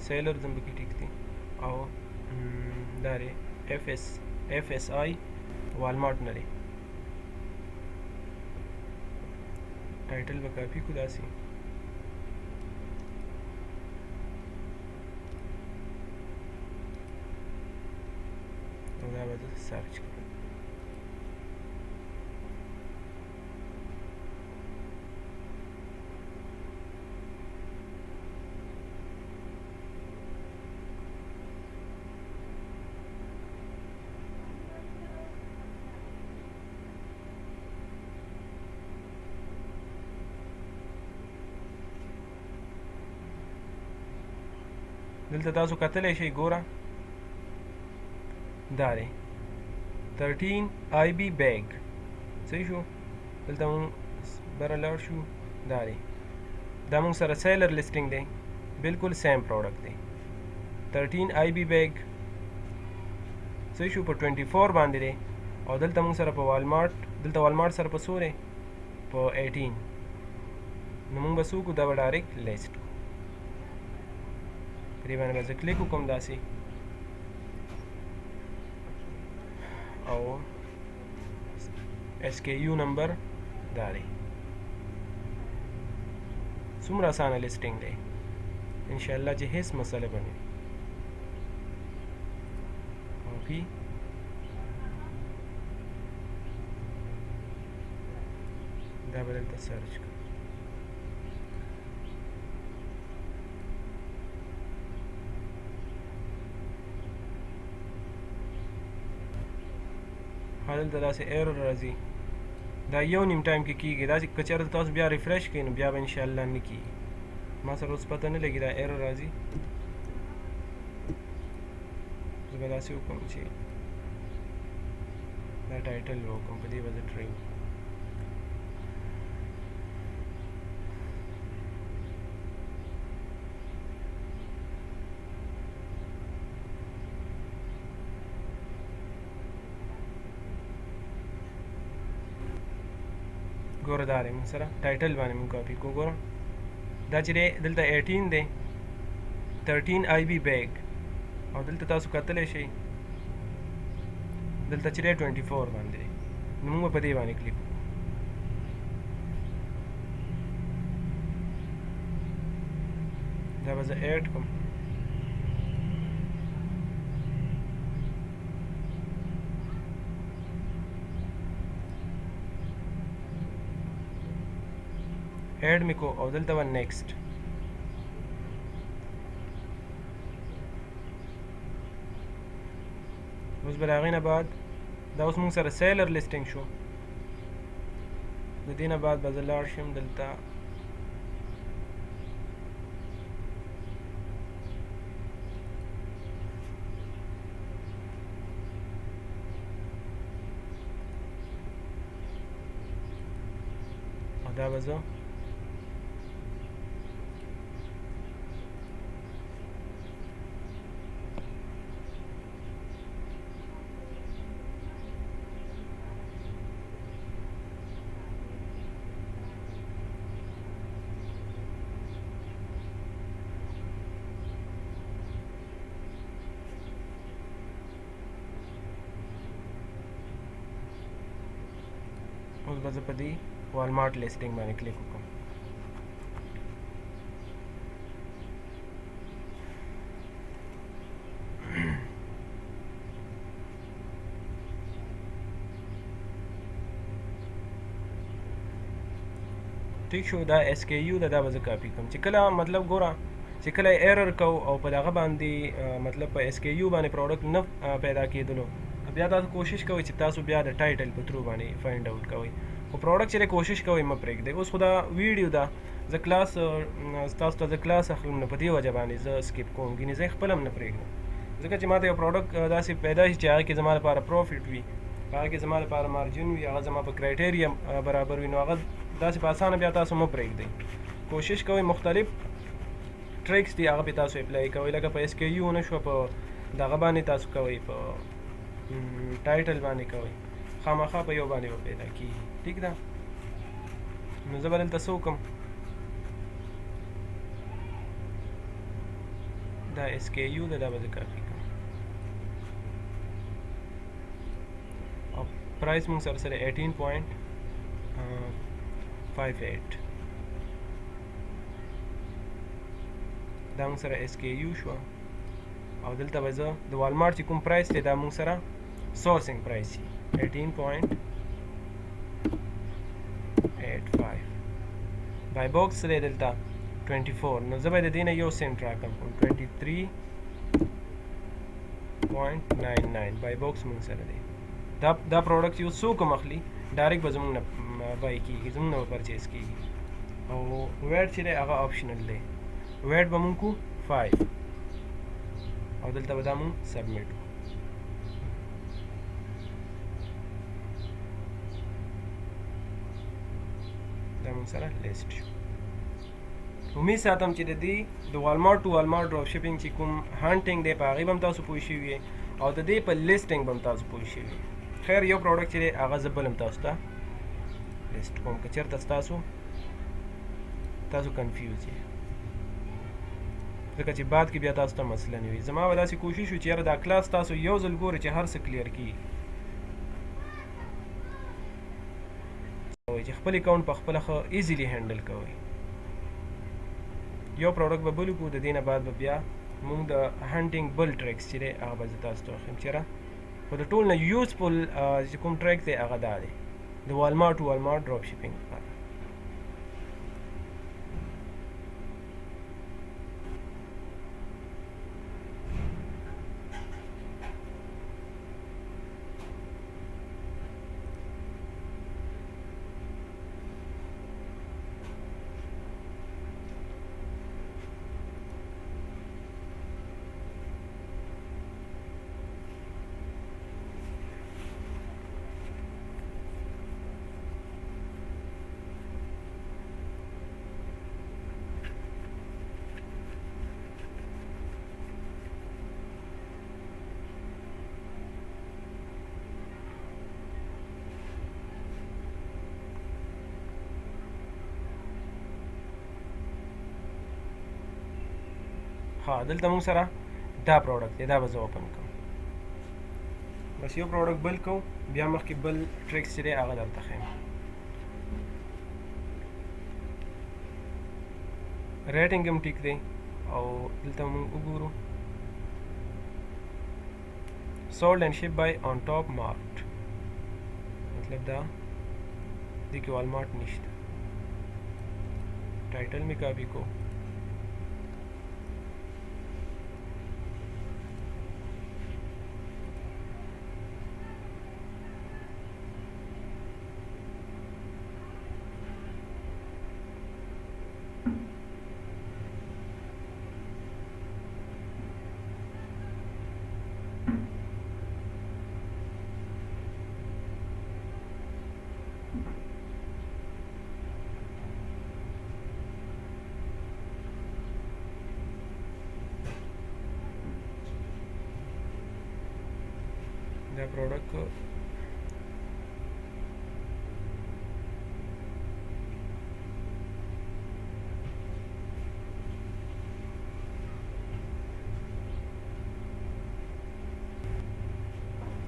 sellers هم پکې ټیک دي، او دا دی FSI Walmart نه دی. title به کاپي کو داسې، او دا به زه search کړم. دلته تاسو کتلی شئ، ګوره دا دی 13 IB bag. صحیح شو. دلته مونږ بره لاړ شو، دا دی، دا مونږ سره seller listing دی، بالکل same product دی، 13 IB bag. صحیح شو، په 24 باندې دی. او دلته مونږ سره په Walmart، دلته Walmart سره په څو دی؟ په 18. نو مونږ به څه وکړو؟ دا به direct list کړو. په دې باندې به زه کلیک وکړم داسې، او SKU number دا دی. څومره اسانه listing دی، انشاءالله چې هیڅ مسله به نه وي. کاپي، دا به دلته search کړم. دلته داسې error راځي، دا یو نیم time کې کیږي. داسې که چېرته تاسو بیا refresh کړئ نو بیا به انشاءالله نه کیږي. ما سره اوس پته نه لګي دا error راځي. زه به داسې وکړم چې دا title به وکړم، په دې به زه try وکړم. ګوره دا دی موږ سره title باندې موږ کاپي کوو. ګوره دا چې دی دلته 18 دی، 13 IB bag، او دلته تاسو کتلی شئ دلته چې دی 24 باندې دی. نو موږ به په دې باندې کلیک وکړو. دا به زه add کړم. add مې کو، او دلته به next. اوس به د هغې نه بعد دا اوس موږ سره seller listing شو. د دې نه بعد به زه لاړ شم دلته او دا به زه اوس به زه په دې Walmart listing باندې کلیک وکړم. ټیک شو، دا SKU ده، دا به زه کاپي کړم. چې کله مطلب ګوره چې کله error کو او په دغه باندې مطلب په SKU باندې product نه پیدا کېدلو، بیا تاسو کوشش کوئ چې تاسو بیا د title په through باندې find out کوئ. خو product چې کوشش کوئ مه پرېږدئ. اوس خو دا ویډیو ده، زه کلاس تاسو ته زه کلاس اخلم، نو په دې وجه باندې زه skip کوم، ګینې زه خپل هم نه پرېږدم، ځکه چې ما ته یو product داسې پیدا شي چې هغه کې زما لپاره profit وي، هغه کې زما لپاره margin وي، هغه زما په criteria برابر وي، نو هغه داسې په اسانه بیا تاسو مه پرېږدئ. کوشش کوئ مختلف tricks دي هغه پې تاسو apply کوئ، لکه په SKU نه شو، په دغه باندې تاسو کوئ، په title باندې کوئ، خامخا په یو باندې به پیدا کیږي. ټیک ده. نو زه به دلته څه وکړم، دا SKU ده، دا به زه کاپي کړم او price مونږ سره سره 18.58، دا مونږ سره SKU شوه. او دلته به زه د والمارټ چې کوم price دی دا مونږ سره sourcing price وي 18.85. buy box دی دلته 24، نو زه به د دې نه یو سنټ راکم کوم، 23.99 buy box مونږ سره دی. دا product یو څوک هم اخلي direct به زمونږ نه buy کیږي، زمونږ نه به purchase کیږي. او VAT چې دی هغه optional دی، VAT به مونږ کو 5 او دلته به دا مونږ submit کړو. دا مونږ سره لیست شو. امید ساتم چې د دې د والمارټ to والمارټ drop shipping چې کوم hunting دی په هغې به هم تاسو پوه شوي یئ او د دې په listing به هم تاسو پوه شوي یئ. خیر یو product چې دی هغه زه بل هم تاسو ته لیست کوم که چېرته تاسو confuse یئ، ځکه چې بعد کې بیا تاسو ته مسله نه وي. زما به داسې کوشش وي چې یاره دا کلاس تاسو یو ځل ګورئ چې هر څه clear کیږي، چې خپل account په خپله ښه easily handle کوئ. یو product به بل وکړو، د دې نه بعد به بیا موږ د hunting بل tricks چې دی هغه به زه تاسو ته وښیم چې یاره خو د ټول نه useful چې کوم trick دی هغه دا دی د والمارټ to والمارټ drop shipping لپاره. ها دلته موږ سره دا product دی، دا به زه open کوم. بس یو product بل کوو، بیا مخکې بل tricks چې دی هغه درته ښیم. rating هم ټیک دی او دلته موږ وګورو sold and shipped by on top mart، مطلب دا دې کې والمارټ نشته. title مې کاپي کو، دا product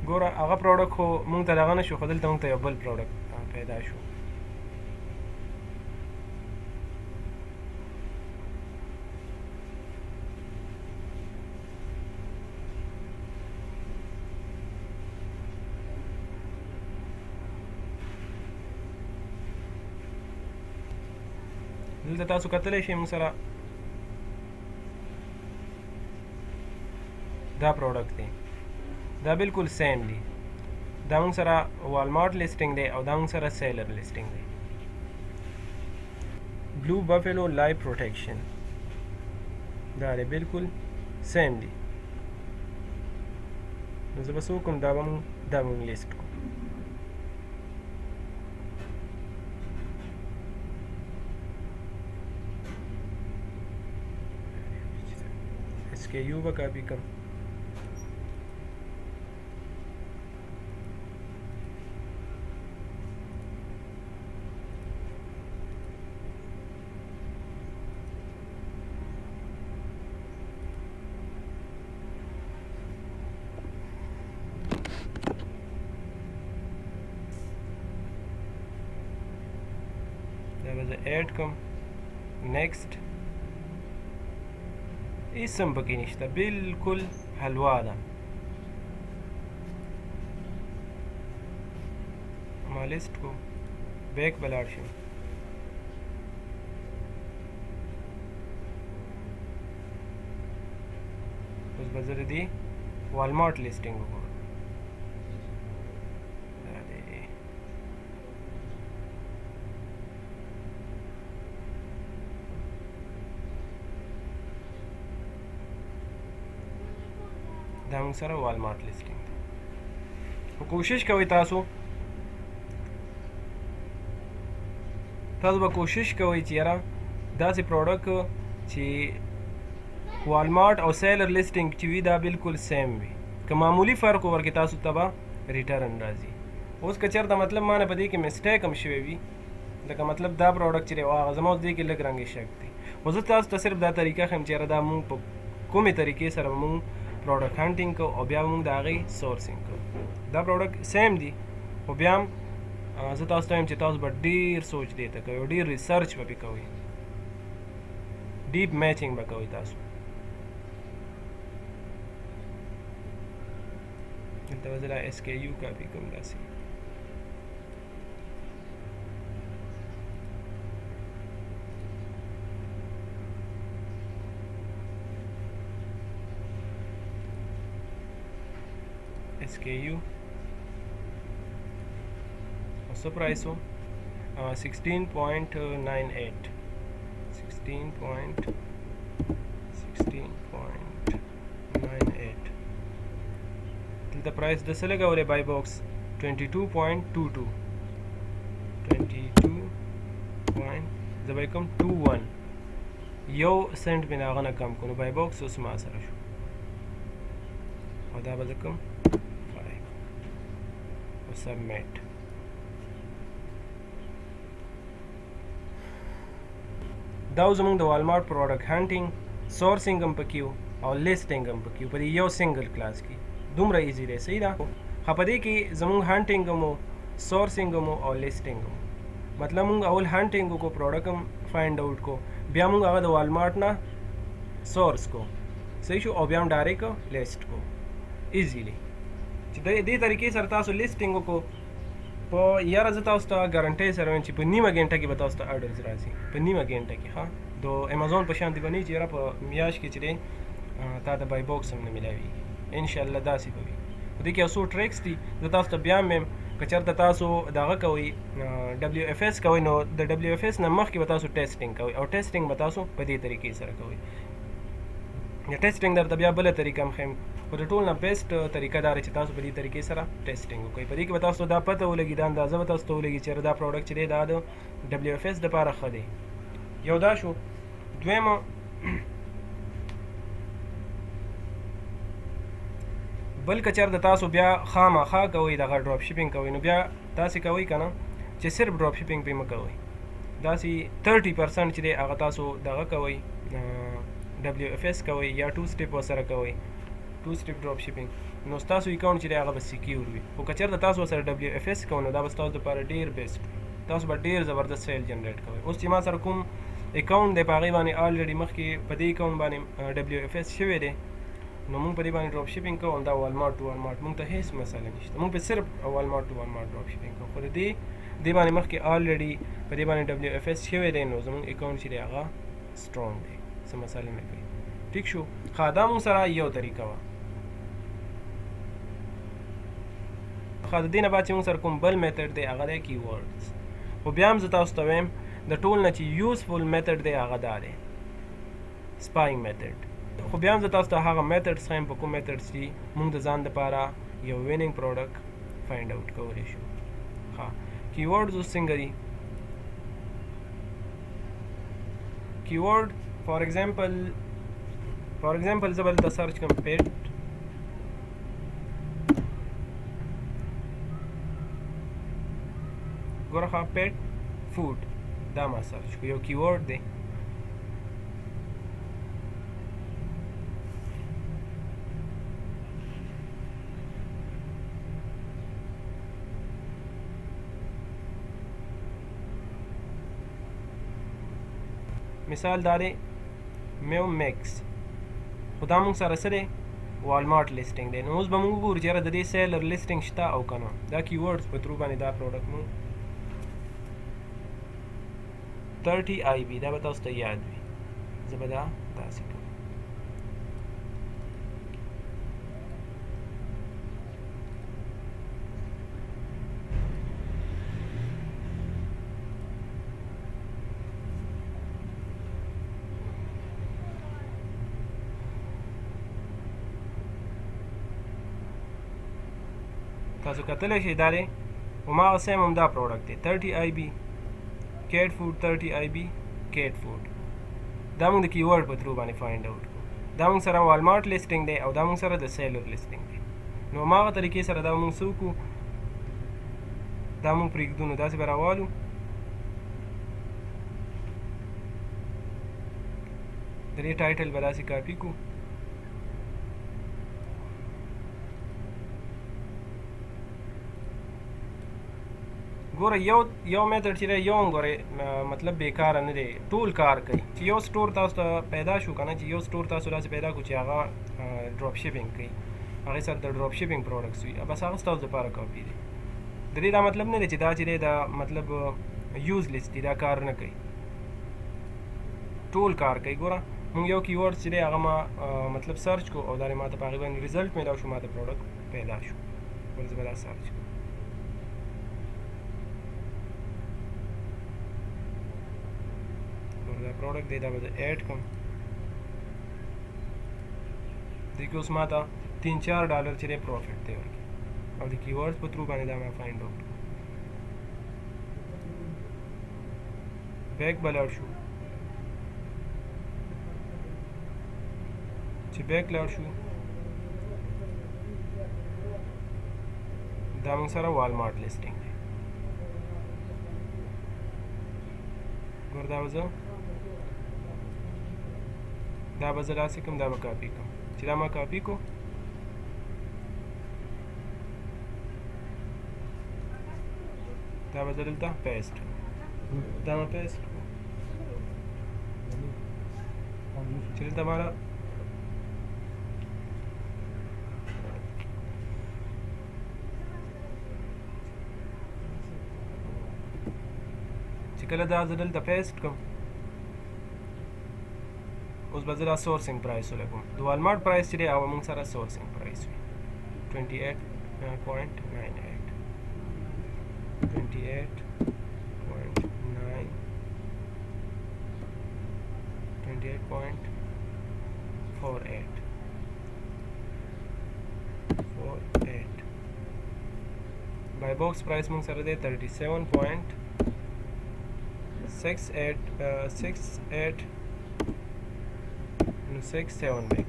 ګوره هغه product خو مونږ ته دغه نه شو، خو دلته مونږ ته یو بل product پیدا شو. دلته تاسو کتلی شئ موږ سره دا product دی، دا بالکل same دی. دا موږ سره والمارټ listing دی او دا موږ سره seller listing دی. Blue Buffalo Live Protection دا دی، بالکل same دی. نو زه به څه وکړم، دا به موږ لیست کړو. SKU به کاپي کوم. دا به زه add کوم. next، هیڅ هم پکې نشته، بالکل حلوا ده. ما لیست کو، back به لاړ شم. اوس به زه د دې والمارټ listing وګورم. دا دی. دا موږ سره والمارټ listing دی. خو کوشش کوئ، تاسو به کوشش کوئ چې یاره داسې product چې والمارټ او seller listing چې وي، دا بالکل same وي. که معمولی فرق ورکې، تاسو ته به return راځي. اوس که چېرته مطلب مانه په دې کې mistake هم شوی وي، لکه مطلب دا product چې دی هغه زما اوس دې کې لږ رنګ شک دی، خو زه تاسو ته صرف دا طریقه ښیم چې یاره دا مونږ په کومې طریقې سره مونږ product hunting کوو او بیا مونږ د هغې sourcing کوو. دا product same دی، خو بیا هم زه تاسو ته وایم چې تاسو به ډېر سوچ دې ته کوئ او ډېر research به پرې کوئ، deep matching به کوئ تاسو. دلته به زه دا SKU کاپي کوم داسې. SKU او څه price و؟ 16.98، 16.98. دلته price د څه لګولی؟ Buy box 22.22، 22 point زه به یې کوم 21، یو سنټ مې د هغه نه کم کړو. نو buy box اوس ما سره شو او دا به زه کوم 5 او submit. دا زموږ د والمارټ product hunting، sourcing هم پکې او listing هم پکې په دې یو single class کې. دومره easy دی، صحیح ده؟ خو په دې کې زموږ hunting هم، sourcing هم او listing هم. مطلب موږ اول hunting وکړو، product هم find out کو، بیا موږ هغه د والمارټ نه source کو، صحیح شو؟ او بیا هم direct list کو easily. چې د دې طریقې سره تاسو listing وکړو، په یاره زه تاسو ته ګارنټۍ سره وایم چې په نیمه ګنټه کې به تاسو ته orders راځي، په نیمه ګنټه کې. ښه، د امیزون په شان دی به نه چې یاره په میاشت کې چې دی تا ته buy box هم نه میلاویږي. انشاءالله داسې به وي. په دې کې یو څو tricks دي، زه تاسو ته بیا هم وایم، که چېرته تاسو دغه کوئ، WFS کوئ، نو د WFS نه مخکې به تاسو testing کوئ او testing به تاسو په دې طریقې سره کوئ. د testing درته بیا بله طریقه هم ښیم، خو د ټول نه best طریقه دا ده چې تاسو په دې طریقې سره testing وکړئ. په دې کې به تاسو دا پته ولګي، دا اندازه به تاسو ته ولګي چې دا product چې دی دا د WFS دپاره ښه دی. یو دا شو. دویمه بل که چېرته تاسو بیا خامخا کوئ دغه drop shipping کوئ، نو بیا تاسې کوئ که نه چې صرف drop shipping پرې مه کوئ، داسې 30% چې دی هغه تاسو دغه کوئ، WFS کوئ یا two step ورسره کوئ، two step drop shipping، نو ستاسو account چې دی هغه به secure وي. خو که چېرته تاسو ورسره WFS کوئ، نو دا به ستاسو دپاره ډېر best وي، تاسو به ډېر زبردست sale generate کوئ. اوس چې ما سره کوم account دی، په هغې باندې already مخکې په دې account باندې WFS شوی دی، نو موږ په دې باندې drop shipping کوو. همدا والمارټ to والمارټ، موږ ته هیڅ مسله نشته، موږ په صرف والمارټ to والمارټ drop shipping کوو. خو د دې باندې مخکې already په دې باندې WFS شوی دی، نو زموږ account چې دی هغه strong دی، څه مسله نه کوي. ټیک شو؟ ښه، دا موږ سره یو طریقه وه. ښه، د دې نه بعد چې موږ سره کوم بل method دی هغه دی keywords. خو بیا هم زه تاسو ته وایم، د ټول نه چې useful method دی هغه دا دی، spying method. خو بیا هم زه تاسو ته هغه methods ښیم په کوم methods چې موږ د ځان دپاره یو winning product find out کولی شو. ښه، keywords اوس څنګه دي؟ Keyword for example For example زه به دلته search کوم pet ګوره ښه pet food، دا ما search کو، یو keyword دی. مثال دا دی Meow Mix، خو دا موږ سره څه دی؟ Walmart listing دی. نو اوس به موږ وګورو چې یاره د دې seller listing شته او که نه. دا keywords په through باندې دا product موږ 30 IB، دا به تاسو ته یاد وي. زه به دا داسې کوم. تاسو کتلی شئ دا دی هماغه same همدا product دی 30 IB cat food 30 IB cat food. دا موږ د keyword په through باندې find out کړو. دا موږ سره Walmart listing دی او دا موږ سره د seller listing دی. نو هماغه طریقې سره دا موږ څه وکړو، دا موږ پرېږدو، نو داسې به راوالو. د دې title به داسې copy کړو. ګوره یو method چې دی یو هم ګوره مطلب بیکاره نه دی، ټول کار کوي. چې یو store تاسو ته پیدا شو که نه، چې یو store تاسو داسې پیدا کړو چې هغه drop shipping کوي، هغې سره د drop shipping products وي، بس هغه ستاسو دپاره کافي دی. د دې دا مطلب نه دی چې دا چې دی دا مطلب useless دی، دا کار نه کوي، ټول کار کوي. ګوره موږ یو keyword چې دی هغه ما مطلب search کو او دا ما ته په هغې باندې result میلاو شو، ما ته product پیدا شو. بل زه به دا search کوم. دا product دی، دا به زه add کوم. دې کې اوس ما ته 3-4 ډالر چې دی profit دی ورکړي او د keywords په through باندې دا ما find out. Back به لاړ شو، چې back لاړ شو دا موږ سره Walmart listing دی. ګور دا به زه داسې کوم، دا به copy کوم. چې دا ما copy کو دا به زه دلته paste کوم، دا ما paste کو چې دلته ما چې کله دا زه دلته paste کوم، اوس به زه دا sourcing price ولګوم. د Walmart price چې دی هغه موږ سره sourcing price وي 28.98 28.9 28.48 48. Buy box price موږ سره دی 37.68 68 نو 67 به کوم.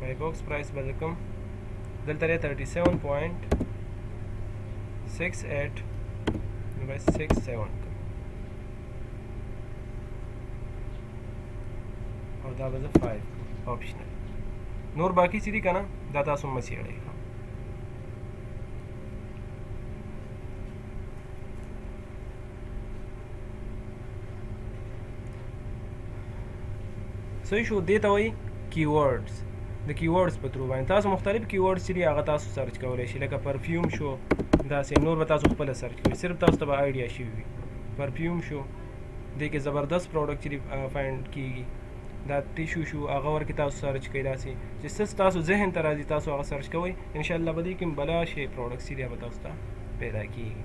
Buy box price به زه کوم دلته دی 37.68 نو به 67 کوم او دا به زه 5 optional. نور باقي چې دي که نه دا تاسو مه څېړئ. صحیح شو. دې ته وایي keywords. د keywords په through باندې تاسو مختلف keywords چې دي هغه تاسو search کولی شئ، لکه perfume شو داسې نور به تاسو خپله search کوئ، صرف تاسو ته به idea شوي وي. Perfume شو، دې کې زبردست product چې دي find کیږي. دا tissue شو هغه ورکې تاسو search کوئ، داسې چې څه ستاسو ذهن ته راځي تاسو هغه search کوئ، انشاءالله به دې کې بلا شی product چې دي به تاسو ته پیدا کیږي.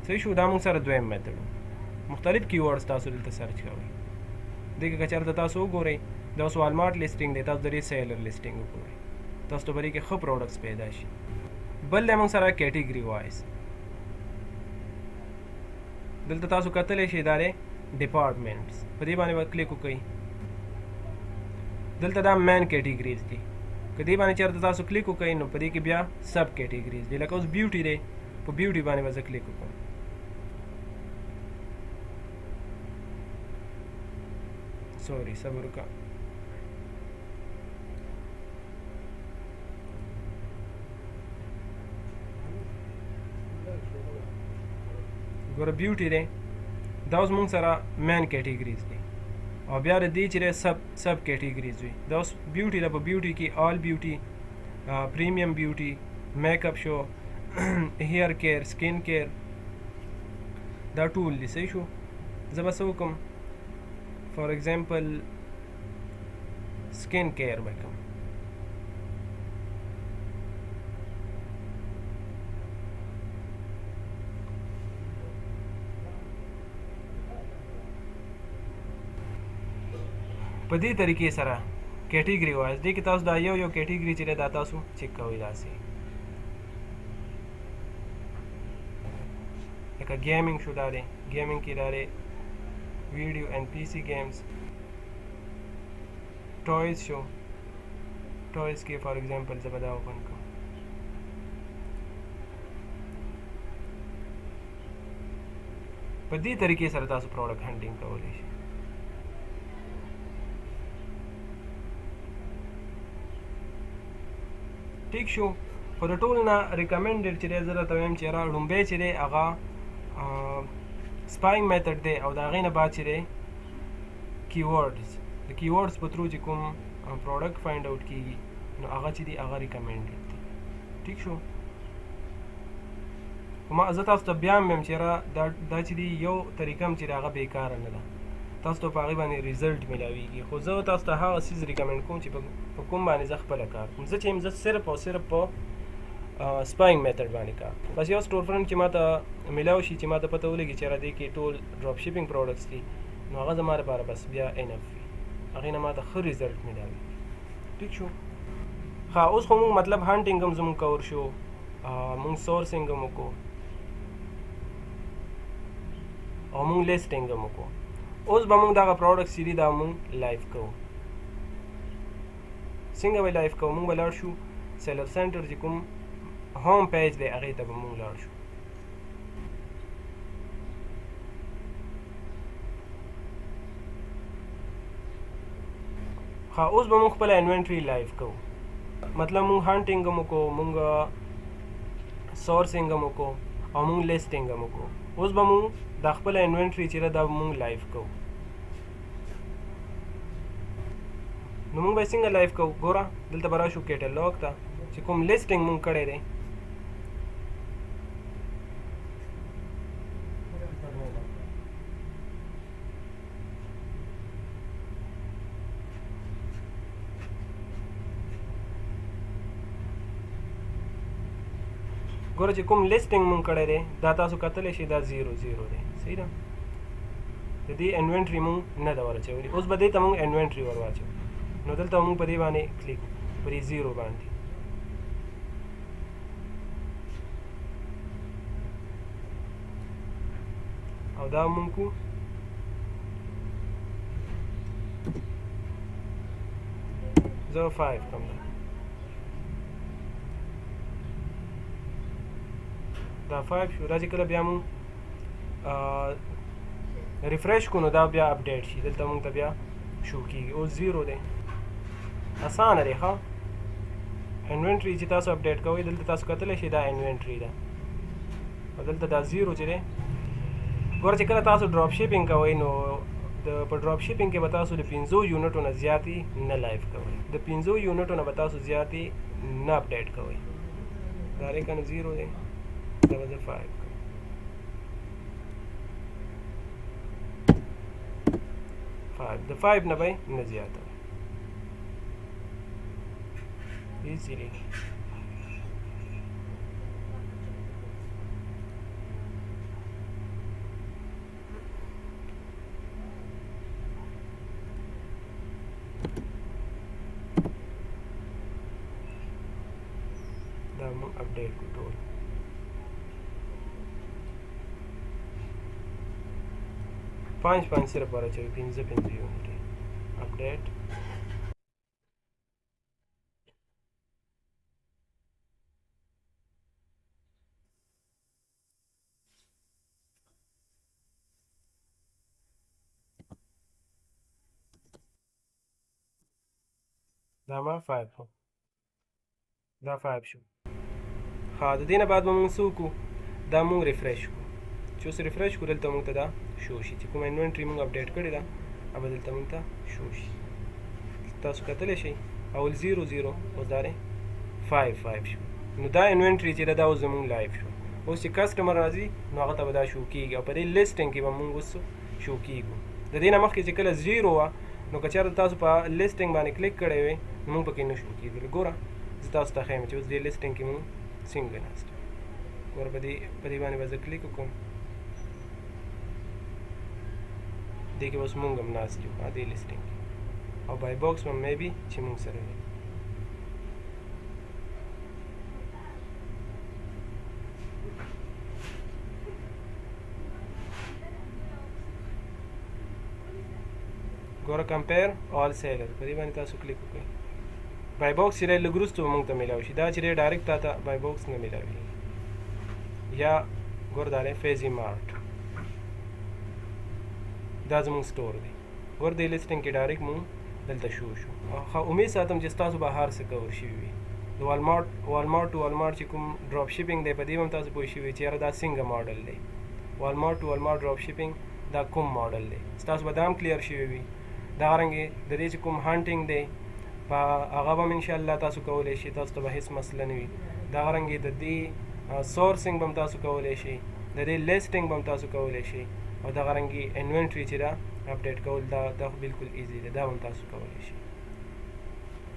صحیح شو. دا موږ سره دویم method، مختلف keywords تاسو دلته search کوئ. دې کې که چېرته تاسو وګورئ دا اوس Walmart listing دی، تاسو د دې seller listing وګورئ، تاسو ته به دې کې ښه products پیدا شي. بل دی موږ سره category wise. دلته تاسو کتلی شئ دا دی departments، په دې باندې به کلیک وکړئ. دلته دا main categories دي. که دې باندې چېرته تاسو کلیک وکړئ نو په دې کې بیا sub categories دي. لکه اوس beauty دی، په beauty باندې به زه کلیک وکړم. sorry، صبر وکړه. ګوره beauty دی، دا اوس مونږ سره main categories دي او بیا د دې چې دی sub categories وي. دا اوس beauty ده، په beauty کې all beauty، premium beauty، makeup شو، hair care، skin care، دا ټول دي. صحیح شو. زه به څه وکړم؟ for example skin care به کوم. په دې طریقې سره category wise دې کې تاسو دا یو یو category چې دا تاسو چک کوئ داسې، لکه gaming شو، دا دی gaming کې دا دی video and PC games، toys شو، toys کې for example زه به دا open کوم. په دې طریقې سره تاسو product hunting کولی شئ. ټیک شو. خو د ټول نه recommended چې دی، زه درته وایم چې را ړومبی چې دی هغه spying method دی، او د هغې نه بعد چې دی keywords، د keywords په through چې کوم product find out کیږي نو هغه چې دی هغه recommended دی. ټیک شو. خو ما زه تاسو ته بیا هم وایم چې را دا چې دی یو طریقه هم چې دی هغه بېکاره نه ده، تاسو ته په هغې باندې result میلاویږي. خو زه تاسو ته هغه څیز recommend کوم چې په کوم باندې زه خپله کار کوم. زه چې یم زه صرف او صرف په spying method باندې کار کوم. بس یو store front چې ما ته میلاو شي، چې ما ته پته ولګي چې را دې کې ټول drop shipping products دي، نو هغه زما لپاره بس بیا enough وي، هغې نه ما ته ښه result میلاویږي. ټیک شو. ښه، اوس خو موږ مطلب hunting هم زموږ cover شو، موږ sourcing هم وکړو او موږ listing هم وکړو. اوس به موږ دغه product چې دي دا موږ live کوو. څنګه به live کوو؟ موږ به لاړ شو seller center چې کوم home page دی هغې ته به موږ لاړ شو. ښه، اوس به موږ خپله inventory live کوو. مطلب موږ hunting هم وکړو، موږ sourcing هم وکړو او موږ listing هم وکړو. اوس به موږ دا خپله inventory چې ده دا به موږ live کوو. نو موږ به یې څنګه live کوو؟ ګوره دلته به راشو catalog ته چې کوم listing موږ کړی دی. ګوره چې کوم listing مونږ کړی دی دا تاسو کتلی شئ، دا 0 0 دی. صحیح ده. د دې inventory مونږ نه ده ور اچولې. اوس به دې ته مونږ inventory ور واچوو. نو دلته مونږ په دې باندې کلیک وکړو، په دې 0 باندې. او دا مونږ کو زه 5 کوم، دا 5 شو. دا چې کله بیا مونږ refresh کو نو دا بیا update شي، دلته مونږ ته بیا شو کیږي. اوس 0 دی. اسانه دی. ښه، inventory چې تاسو update کوئ دلته تاسو کتلی شئ دا inventory ده او دلته دا 0 چې دی. ګوره چې کله تاسو drop shipping کوئ نو د په drop shipping کې به تاسو د 5 یونټو نه زیاتې نه live کوئ، د 5 یونټو نه به تاسو زیاتې نه update کوئ. دا دی که نه 0 دی، دا به زه 5 کوم. 5، د 5 نه به نه زیاته easily. دا موږ update کو ټول. پنځه پنځه صرف ورچوي، پنځه پنځه unit update. دا ما 5 شو، دا 5 شو. ښه، د دې نه بعد به موږ څه وکړو؟ دا موږ refresh کړو. چې اوس refresh کړو، دلته موږ ته دا شو شي چې کومه inventory موږ update کړې ده، هغه به دلته موږ ته شو شي. تاسو کتلی شئ، اول 0 0، اوس دا دی 5 5 شو. نو دا inventory چې ده، دا اوس زموږ live شو. اوس چې customer راځي، نو هغه ته به دا شو کیږي او په دې listing کې به موږ اوس شو کیږو. د دې نه مخکې چې کله 0 وه، نو که چېرته تاسو په listing باندې کلیک کړی وي، نو موږ پکې نه شو کېدل. ګوره، زه تاسو ته ښیم چې اوس دې listing کې موږ څنګه ناست یو. ګوره، په دې باندې به زه کلیک وکړم. دې کې اوس موږ هم ناست یو دې listing کې، او buy box به maybe چې موږ سره وي. ګوره، compare all seller، په دې باندې تاسو کلیک وکړئ. Buy box چې دی، لږ وروسته به موږ ته میلاو شي. دا چې دی، direct تا ته buy box نه میلاوي. یا ګوره، دا دی فیزي مارټ، دا زموږ store دی. ګوره، دې listing کې direct موږ دلته شو شو. ښه، امید ساتم چې ستاسو به هر څه cover شوي وي. د Walmart to Walmart چې کوم drop shipping دی، په دې هم تاسو پوه شوي چې یاره دا څنګه ماډل دی، Walmart to Walmart drop shipping دا کوم ماډل دی، ستاسو به دا هم clear شوي وي. دغه رنګې د دې چې کوم hunting دی، په هغه به هم انشاءالله تاسو کولی شئ، تاسو ته به هېڅ مسله نه وي. دغه رنګې د دې sourcing به هم تاسو کولی شئ، د دې listing به هم تاسو کولی شئ، او دغه رنګې inventory چې دا update کول، دا خو بالکل easy دی، دا به هم تاسو کولی شئ.